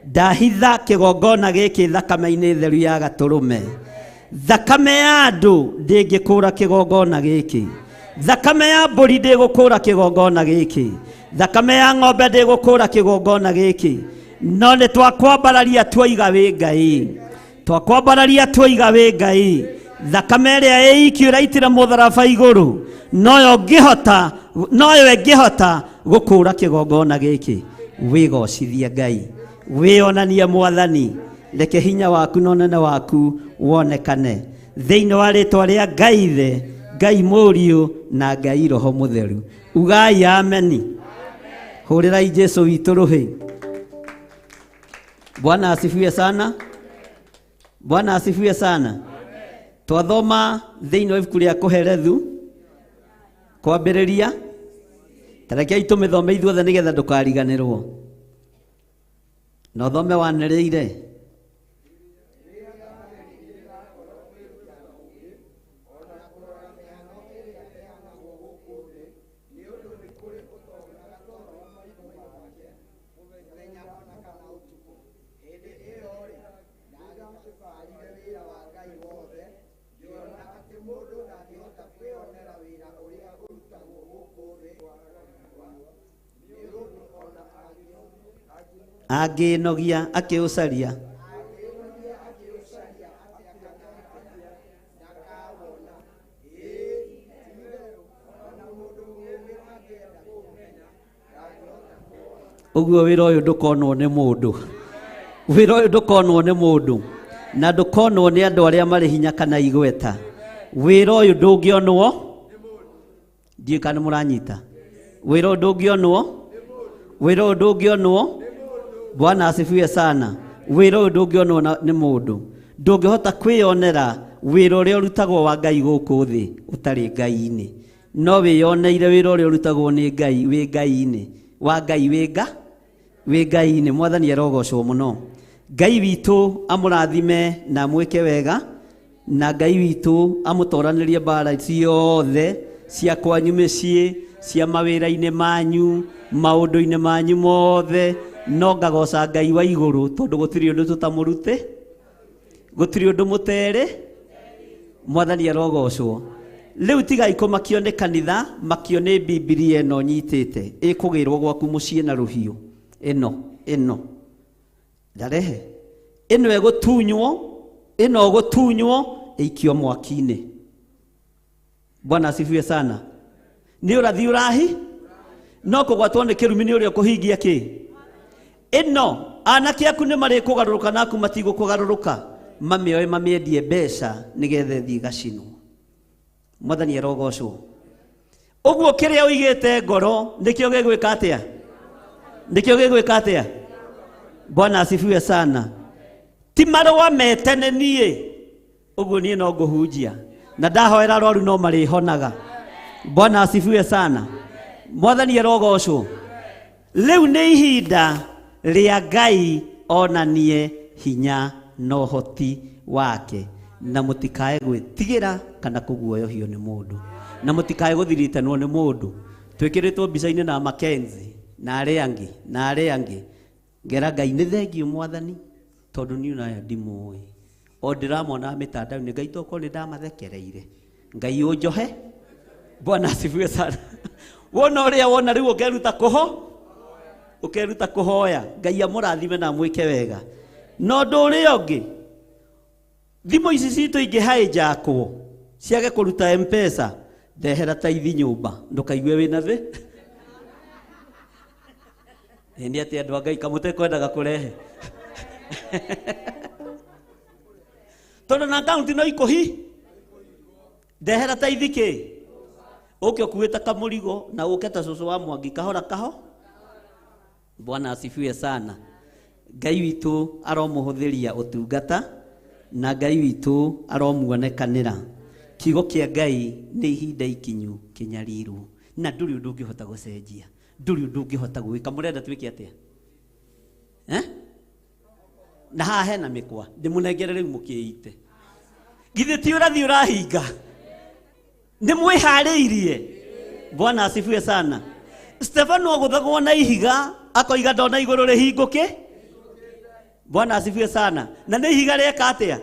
Ndahitha kĩgongona gĩkĩ thakame-inĩ theru ya gatũrũme. Thakame ya andũ ndĩngĩkũra kĩgongona gĩkĩ, thakame ya mbũri ndĩgũkũra kĩgongona gĩkĩ, thakame ya ng'ombe ndĩgũkũra kĩgongona gĩkĩ, no nĩ twakwambararia tuoiga wĩ Ngai, twakwambararia tuoiga wĩ Ngai. Thakame ĩrĩa ĩiki ũraitĩra mũtharaba igũrũ, noyo ngĩhota, noyo ĩngĩhota gũkũra kĩgongona gĩkĩ. Wĩgocithie Ngai, wĩonanie Mwathani, reke hinya waku na ũnene waku wonekane thĩinĩ wa rĩtwa rĩa Ngai Ithe, Ngai Mũriũ na Ngai Roho Mũtheru. Ugai ameni. Hũrĩrai Jesu witũ rũhĩ. Bwana asifiwe sana. Bwana asifiwe sana. Twathoma thĩinĩ wa ibuku rĩa Kohelethu kwambĩrĩria, ta rekei tũmĩthome ithuothe nĩgetha ndũkariganĩrwo, na ũthome wanĩrĩire. Angĩnogia akĩũcaria, ũguo wĩra ũyũ ndũkonwo nĩ mũndũ, wĩra ũyũ ndũkonwo nĩ mũndũ, na ndũkonwo nĩ andũ arĩa marĩ hinya kana igweta. Wĩra ũyũ ndũngĩonwo ndiũĩ kana mũranyita. Wĩra ũyũ ndũngĩonwo, wĩra ũyũ ndũngĩonwo. Bwana asifiwe sana. Wĩra ũyũ ndũngĩonwo nĩ mũndũ. Ndũngĩhota kwĩyonera wĩra ũrĩa ũrutagwo wa Ngai gũkũ thĩ ũtarĩ Ngai-inĩ. No wĩyoneire wĩra ũrĩa ũrutagwo nĩ Ngai wĩ Ngai-inĩ. Wa Ngai wĩ Ngai-inĩ. Mwathani arogocwo mũno. Ngai witũ amũrathime na amwĩke wega, na Ngai witũ amũtoranĩrie mbara ciothe cia kwanyu mĩciĩ, cia mawĩra-inĩ manyu, maũndũ-inĩ manyu mothe. No ngagoca Ngai wa igũrũ tondũ gũtirĩ ũndũ tũtamũrute, gũtirĩ ũndũ mũterĩ. Mwathani arogocwo. Rĩu tigai kũmakio nĩ kanitha, makio nĩ Bibilia ĩno nyitĩte ĩkũgĩrwo gwaku mũciĩ na rũhiũ. Ĩno ĩno ndarehe ĩno ĩgũtunywo, ĩno ĩgũtunywo ĩikio mwaki-inĩ. Bwana asifiwe sana. Nĩ ũrathi ũrahi no kũgwatwo nĩ kĩrumi nĩ ũrĩa ũkũhingia kĩ. Ĩno anake aku nĩ marĩkũgarũrũka naku matigũkũgarũrũka, mamĩoe mamĩendie mbeca nĩgetha ĩthiĩ ĩgacinwo. Mwathani arogocwo. Ũguo kĩrĩa ũigĩte ngoro nĩkĩo gĩgwĩka atĩa? Nĩkĩo gĩgwĩka atĩa? Bwana asifiwe sana. Ti marũa metene niĩ ũguo niĩ no ngũhunjia na ndahoera arwaru no marĩhonaga. Bwana asifiwe sana. Mwathani arogocwo. Rĩu nĩ ihinda rĩa Ngai onanie hinya na ũhoti wake, na mũtikae gwĩtigĩra kana kũguoyohio nĩ mũndũ, na mũtikae gũthiritanwo nĩ mũndũ. Twĩkĩrĩtwo mbica-inĩ na Mackenzie na arĩa angĩ na arĩa angĩ. Ngera Ngai nĩ thengiũ Mwathani, tondũ niĩ ona aya ndimũĩ, o ndĩramona mĩtandao-inĩ. Ngai tokorwo nĩ ndamathekereire, Ngai ũnjohe. Bwana asifiwe sana. Wona ũrĩa wona rĩu ũkeruta kũho, ũkeruta kũhoya. Ngai amũrathime na amwĩke wega. Na ũndũ ũrĩa ũngĩ, thimũ ici citũ ingĩhĩjakwo ciage kũruta M-Pesa, ndehera taithi nyũmba, ndũkaigue wĩna thĩ. Nĩ atĩ andũ a Ngai kamũtekwendaga kũrehe, tondũ na akaunti no ikũhi. Ndehera taithi kĩ ũke ũkuĩte kamũrigo na ũke ta cũcũ wa Mwangi kahora kaho. Bwana asifiwe sana. Ngai witũ aromũhũthĩria ũtungata, na Ngai witũ aromuonekanĩra. Kiugo kĩa Ngai nĩ ihinda ikinyu kĩnyarirwo, na ndũrĩ ũndũ ũngĩhota gũcenjia, ndũrĩ ũndũ ũngĩhota gwĩka. Mũrenda twĩke atĩa? Na haha hena mĩkwa ndĩmũnengere rĩu mũkĩite. Githĩ ti ũrathi ũrahinga? Nĩ mwĩharĩirie? Bwana asifiwe sana. Stefano agũthagwo na ihiga akoiga ndona igũrũ rĩhingũke. Bwana asifiwe sana. Na nĩ ihiga rĩeka atĩa?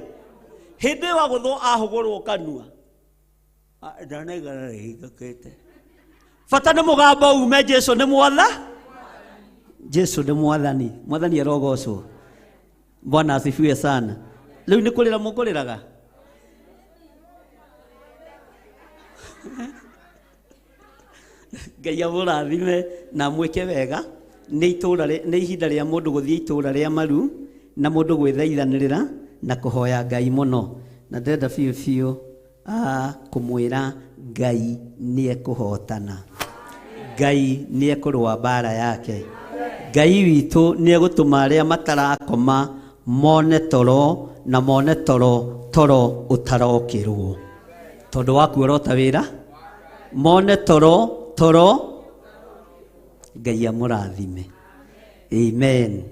Hĩndĩ ĩyo agũthwo ahũgũrwo kanua, ndona igũrũ rĩhingũkĩte. Bata nĩ mũgambo ume, Jesu nĩ mwatha, Jesu nĩ mwathani. Mwathani arogocwo. Bwana asifiwe sana. Rĩu nĩ kũrĩra mũkũrĩraga? Ngai amũrathime na amwĩke wega. Nĩ itũra nĩ ihinda rĩa mũndũ gũthiĩ itũra rĩa maru na mũndũ gwĩthaithanĩrĩra na kũhoya Ngai mũno. Na ndĩrenda biũ biũ kũmwĩra Ngai nĩ ekũhotana, Ngai nĩ ekũrũa mbara yake, Ngai witũ nĩ egũtũma arĩa matarakoma mone toro, na mone toro toro ũtarokĩrwo, tondũ wa kuorota wĩra, mone toro toro. Ngai amũrathime. Amen.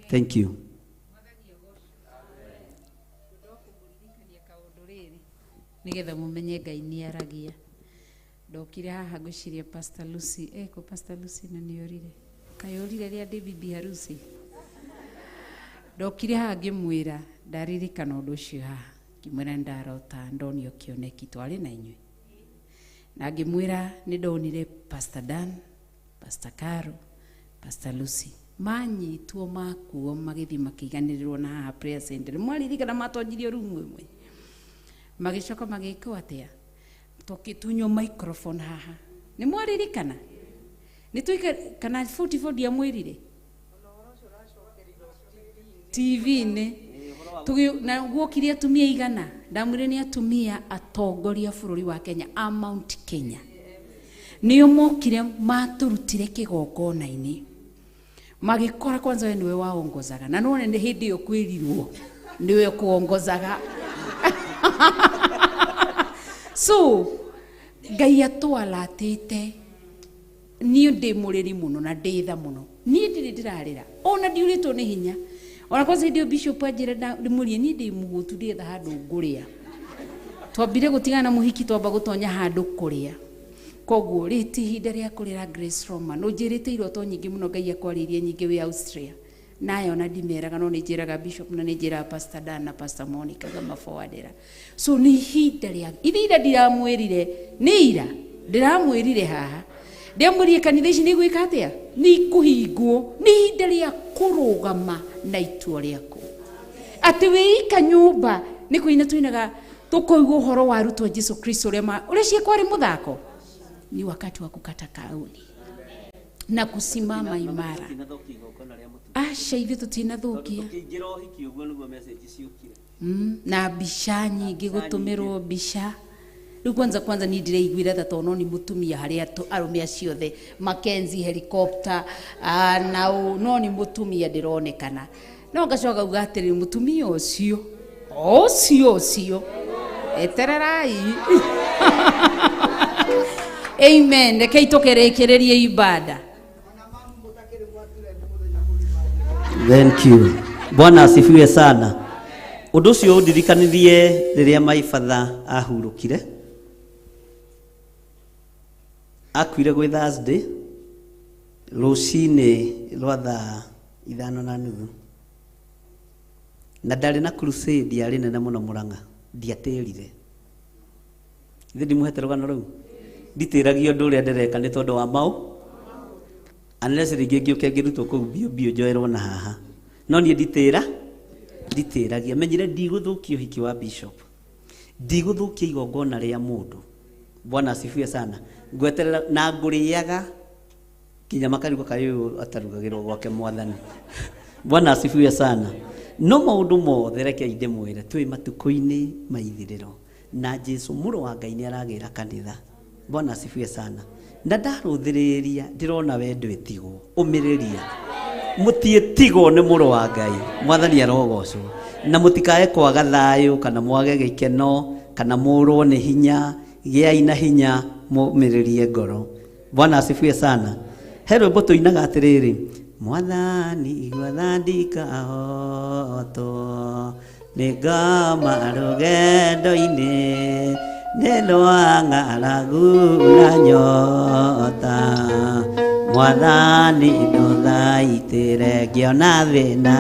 Thank you. Nigetha mumenye Ngai nĩ aragia. Ndokire haha ngwĩciria Pastor Lucy, eko Pastor Lucy na nĩ orire. Kaĩ orire rĩa ndĩ bibi harusi. Ndokire haha ngĩmwĩra ndaririkana ũndũ ũcio haha. Ngĩmwĩra ndarota ndonio kĩoneki twarĩ na inyuĩ. Na ngĩmwĩra nĩ ndonire Pastor Dan, Pastor Caro, Pastor Lucy manyitwo makuo magĩthiĩ makĩiganĩrĩrwo na haha prayer center. Mwaririkana matonyirio rumu ĩmwe. Magĩcoka magĩkwo atĩa? Tũgĩtunywo microphone haha. Nĩ mwaririkana? Nĩ tũika kana 44 ndiamwĩrire? TV-inĩ. Na guokire atumia igana. Ndamwĩrire nĩ atumia atongoria bũrũri wa Kenya a Mount Kenya. Nĩo mokire matũrutire kĩgongona-inĩ. Magĩkora kwanza we nĩwe waongozaga. Na none nĩ hĩndĩ ĩyo kwĩrirwo nĩwe ũkuongozaga. So Ngai atwalatĩte niĩ ndĩ mũrĩri mũno na ndĩ tha mũno. Niĩ ndirĩ ndĩrarĩra ona ndiũrĩtwo nĩ hinya. Ona kwanza hĩndĩ ĩyo bishop anjĩra ndĩmũrie niĩ ndĩ mũhũtu ndĩetha handũ ngũrĩa. Twambire gũtigana na mũhiki twamba gũtonya handũ kũrĩa. Koguo rĩ ti ihinda rĩa kũrĩra Grace Roma. Nũnjĩrĩte iroto nyingĩ mũno Ngai akwarĩirie nyingĩ wĩ Austria. Nayo ona ndimeraga no nĩ njĩraga bishop na nĩ njĩraga Pastor Dan na Pastor Monica ngamaforwardĩra. So nĩ ihinda rĩa ihinda ndiramwĩrire nĩ ira ndĩramwĩrire haha. Ndĩamwĩrire kanitha ici nĩ igwĩka atĩa? Nĩ ikũhingwo. Nĩ ihinda rĩa kũrũgama na itua rĩaku. Atĩ wĩika nyũmba nĩ kũina tũinaga tũkoigua ũhoro wa arutwo Jesu Kristo ũrĩa ũrĩa ciĩkwarĩ mũthako. Ni wakati wa kukata kauli na kusimama imara. Aca ithuĩ tũtinathũkia. Na mbica nyingĩ gũtũmĩrwo mbica. Rĩu kwanza kwanza niĩ ndĩreiguire tha tondũ no nĩ mũtumia harĩa arũme acio othe Mackenzie helicopter na no nĩ mũtumia ndĩronekana. No ngacoka ngauga atĩrĩrĩ mũtumia ũcio ũcio ũcio etererai. Amen. Rekei tũkĩrĩkĩrĩrie ibada. Thank you. Bwana asifiwe sana. Ũndũ ũcio ũndirikanirie rĩrĩa my father ahurũkire. Akuire gwĩ Thursday rũcinĩ rwa thaa 5:30. Na ndarĩ na crusade yarĩ nene mũno Murang'a. Ndiatĩrire. Ithe ndimũhete rũgano rũu. Nditĩragia ũndũ ũrĩa ndĩreka nĩ tondũ wa mau. Unless rĩngĩ ngĩũke ngĩrutwo kũu biũ biũ njoerwo na haha. No niĩ nditĩragia. Menyire ndigũthũkia ũhiki wa bishop. Ndigũthũkia igongona rĩa mũndũ. Bwana asifiwe sana. Ngweterera na ngũrĩaga nginya makarigwo kaĩ ũyũ atarugagĩrwo gwake mwathani. Bwana asifiwe sana. No maũndũ mothe rekei ndĩmwĩre twĩ matukũ-inĩ ma ithirĩro na Jesu mũrũ wa Ngai nĩ aragĩra kanitha. Bwana asifiwe sana. Na ndarũthĩrĩria ndĩrona we ndwĩtigwo ũmĩrĩria. Mũtiĩtigwo nĩ mũrũ wa Ngai. Mwathani arogocwo. Na mũtikae kwaga thayũ kana mwage gĩkeno kana mũrwo nĩ hinya. Gĩai na hinya mũmĩrĩrie ngoro. Bwana asifiwe sana. He rwĩmbo tũinaga atĩrĩrĩ, Mwathani igua thandikahotwo nĩ ngoma rũgendo-inĩ nĩ rwa ng'aragu na nyota. Mwathani ndũthaitĩre ngĩona thĩna.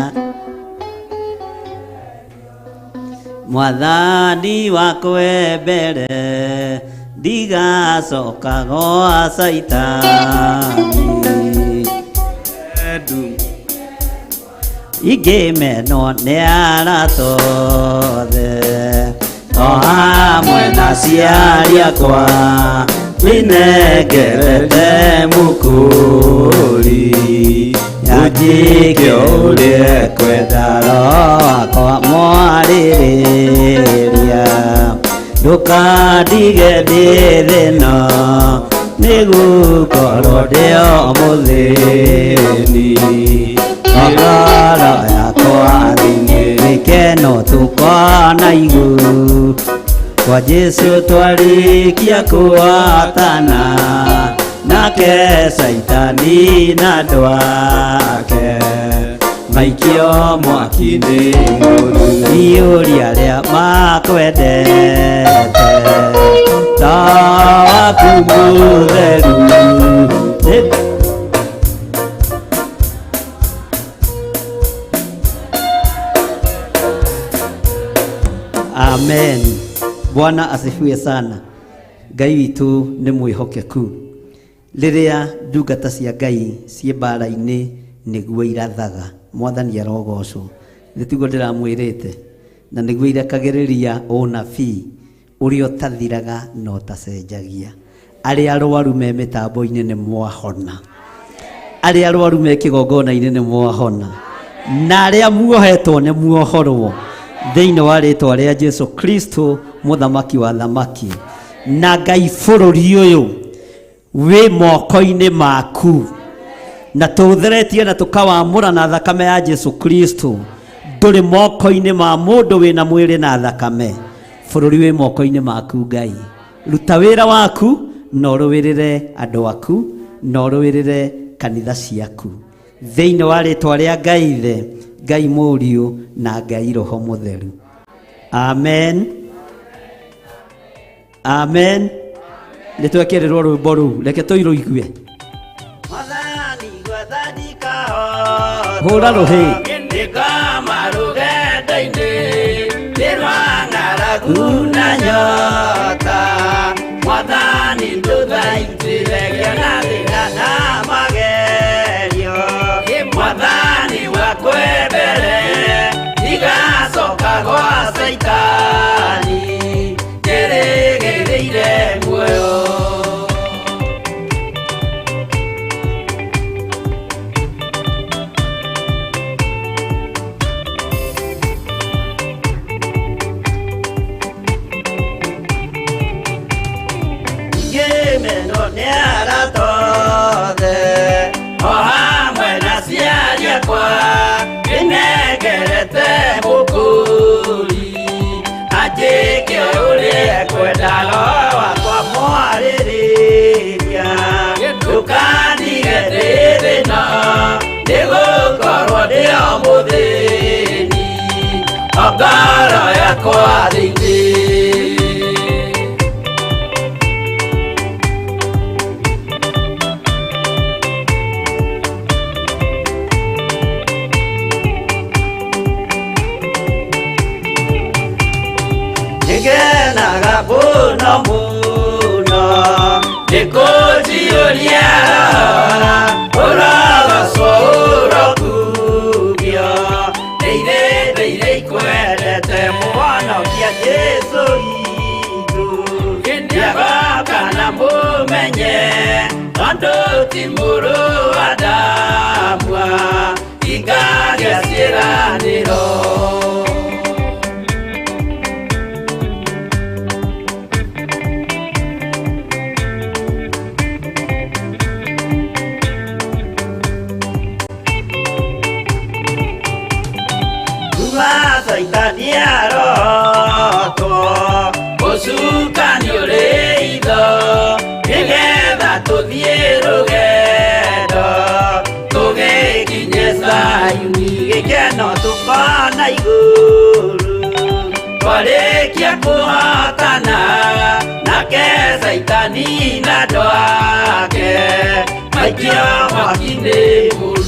Mwathani wakwe mbere ndigacoka gwa Caitani. Ingĩmenwo nĩ arata othe o hamwe na aciari akwa winengerete mũkũri anjĩke ũrĩa ekwenda roho wakwa mwarĩrĩria ndũkandige ndĩ thĩna nĩgũkorwo ndĩ o mũthĩni. Ngoro yakwa thĩinĩ gĩkeno tũkona igũrũ kwa Jesu twarĩkia kũhotana nake Caitani na andũ ake maikio mwaki-inĩ mũru. Iyũria arĩa makwendete tawa waku mũtheru. Amen. Bwana asifiwe sana. Ngai witũ nĩ mwĩhokeku. Rĩrĩa ndungata cia Ngai ciĩ mbara-inĩ nĩguo irathaga. Mwathani arogocwo. Nĩ tiguo ndĩramwĩrĩte. Na nĩguo irekagĩrĩria ũnabii ũrĩa ũtathiraga na ũtacenjagia. Arĩa arwaru me mĩtambo-inĩ nĩ mwahona. Arĩa arwaru me kĩgongona-inĩ nĩ mwahona. Na arĩa muohetwo nĩ muohorwo. Thĩinĩ wa rĩtwa rĩa Jesu Kristo mũthamaki wa thamaki. Na Ngai bũrũri ũyũ wĩ moko-inĩ maku. Na tũtheretie na tũkawamũra na thakame ya Jesu Kristo. Ndũrĩ moko-inĩ ma mũndũ wĩna mwĩrĩ na thakame. Bũrũri wĩ moko-inĩ maku Ngai. Ruta wĩra waku na ũrũĩrĩre andũ aku na ũrũĩrĩre kanitha ciaku. Thĩinĩ wa rĩtwa rĩa Ngai Ithe, Ngai Mũriũ na Ngai Roho Mũtheru. Amen. Amen. Nĩ twekĩrĩrwo rwĩmbo rũu, reke tũirũigue. Hũra rũhĩ. Nĩngoma rũgendo-inĩ, nĩ rwa ng'aragu na nyota. Mwathani ndũthaitĩre ngĩona thĩna na magerio. Mwathani wakwa mbere, ndigacoka gwa Caitani, ndĩrĩgĩrĩire muoyo. Ngĩmenwo nĩ arata othe, o hamwe na aciari akwa, ndĩnengerete mũkũri, anjĩke ũrĩa ekwenda, Roho wakwa mwarĩrĩria. Ndũkandige ndĩ thĩna, nĩgũkorwo ndĩ o mũthĩni, o ngoro yakwa thĩinĩ. Nĩngenaga mũno mũno, nĩkũnjiyũria ũrogocwo ũrokugio. Ndĩire ndĩire ikwendete mũhonokia Jesũ witũ. Nĩagoka na mũmenye, tondũ ti mũrũ wa Adamu, ingagĩa ciĩranĩro. Caitani arotwo, ũcukani ũrĩ itho, nĩgetha tũthiĩ rũgendo, tũgĩkinye Zayuni, gĩkeno tũkona igũrũ. Twarĩkia kũhotana, nake Caitani na andũ ake, maikio mwaki-inĩ mũru.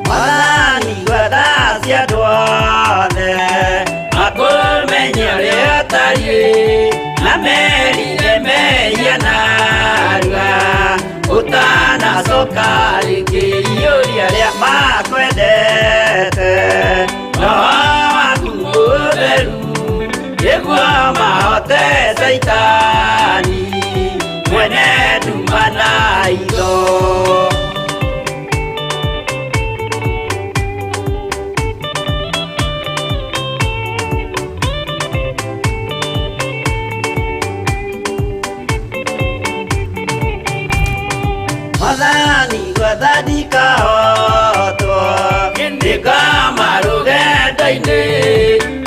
Mwathani gwetha andũ othe, makũmenye ũrĩa ũtariĩ, na merire mehia narua, ũtanacoka rĩngĩ iyũria arĩa makwendete. Roho waku mũtheru, nĩguo mahote Caitani, mwene nduma na itho. Mwathani gwetha ndikahotwo, nĩngoma rũgendo-inĩ,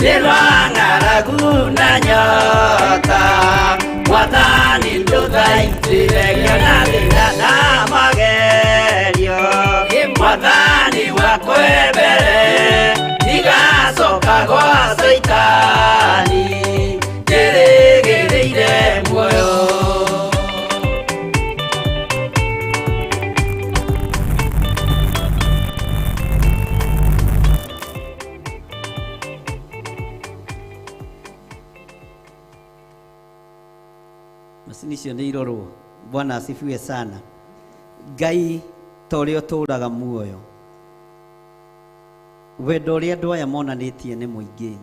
nĩ rwa ng'aragu na nyota. Mwathani ndũthaitĩre ngĩona thĩna na magerio. Mwathani wakwa mbere, ndigacoka gwa Caitani, ndĩrĩgĩrĩire muoyo. Macini icio nĩ irorwo. Bwana asifiwe sana. Ngai ta ũrĩa ũtũũraga muoyo, wendo ũrĩa andũ aya monanĩtie nĩ mũingĩ.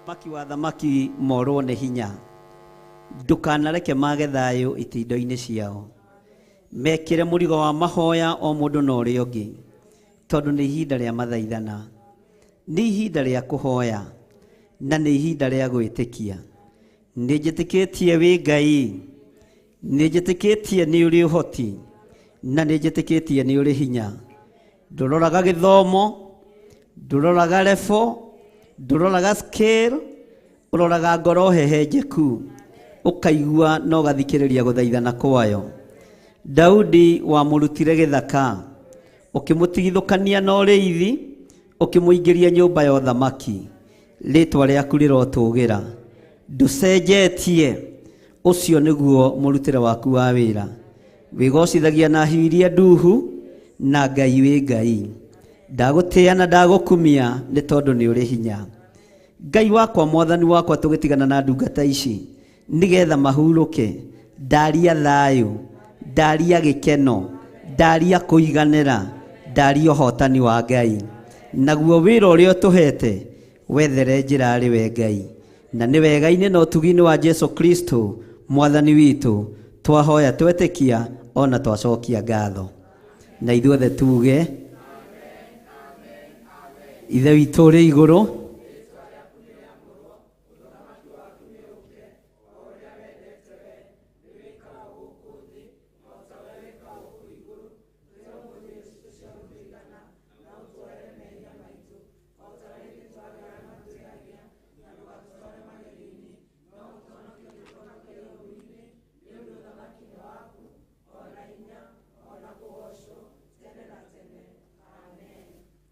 Maki wa thamaki morwo nĩ hinya, ndũkanareke mage thayũ itindo-inĩ ciao, mekĩre mũrigo wa mahoya o mũndũ na ũrĩa ũngĩ, tondũ nĩ ihinda rĩa mathaithana, nĩ ihinda rĩa kũhoya, na nĩ ihinda rĩa gwĩtĩkia. Nĩ njĩtĩkĩtie wĩ Ngai, nĩ njĩtĩkĩtie nĩ ũrĩ ũhoti, na nĩ njĩtĩkĩtie nĩ ũrĩ hinya. Ndũroraga gĩthomo, ndũroraga level, ndũroraga scale, ũroraga ngoro hehenjeku, ũkaigua na ũgathikĩrĩria gũthaithana kwayo. Daudi wamũrutire gĩthaka, ũkĩmũtigithũkania na ũrĩithi, ũkĩmũingĩria nyũmba ya ũthamaki. Rĩtwa rĩaku rĩrotũgĩra, ndũcenjetie. Ũcio nĩguo mũrutĩre waku wa wĩra. Wĩgocithagia na hiũ iria nduhu, na Ngai wĩ Ngai. Ndagũtĩĩa na ndagũkumia nĩ tondũ nĩ ũrĩ hinya. Ngai wakwa, mwathani wakwa, tũgĩtigana na ndungata ici nĩgetha mahurũke. Ndaria thayũ, ndaria gĩkeno, ndaria kũiganĩra, ndaria ũhotani wa Ngai. Naguo wĩra ũrĩa ũtũhete wethere njĩra arĩ we Ngai. Na nĩ wega-inĩ na ũtugi-inĩ wa Jesu Kristo mwathani witũ twahoya twetĩkia ona twacokia ngatho. Na ithuothe tuge Ithe witũ ũrĩ igũrũ,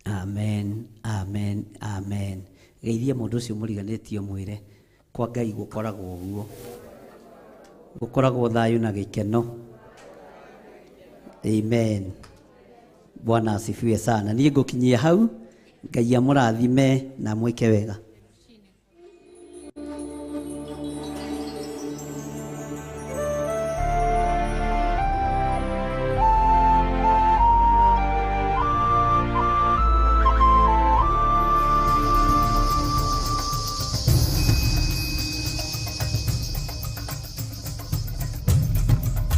Amen, amen, amen. Geithia mũndũ ũcio mũriganĩtie mwĩre kwa Ngai gũkoragwo ũguo, gũkoragwo thayũ na gĩkeno. Amen. Bwana asifiwe sana. Niĩ ngũkinyia hau, Ngai amũrathime na amwĩke wega.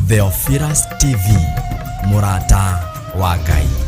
Theophilus TV, mũrata wa Ngai.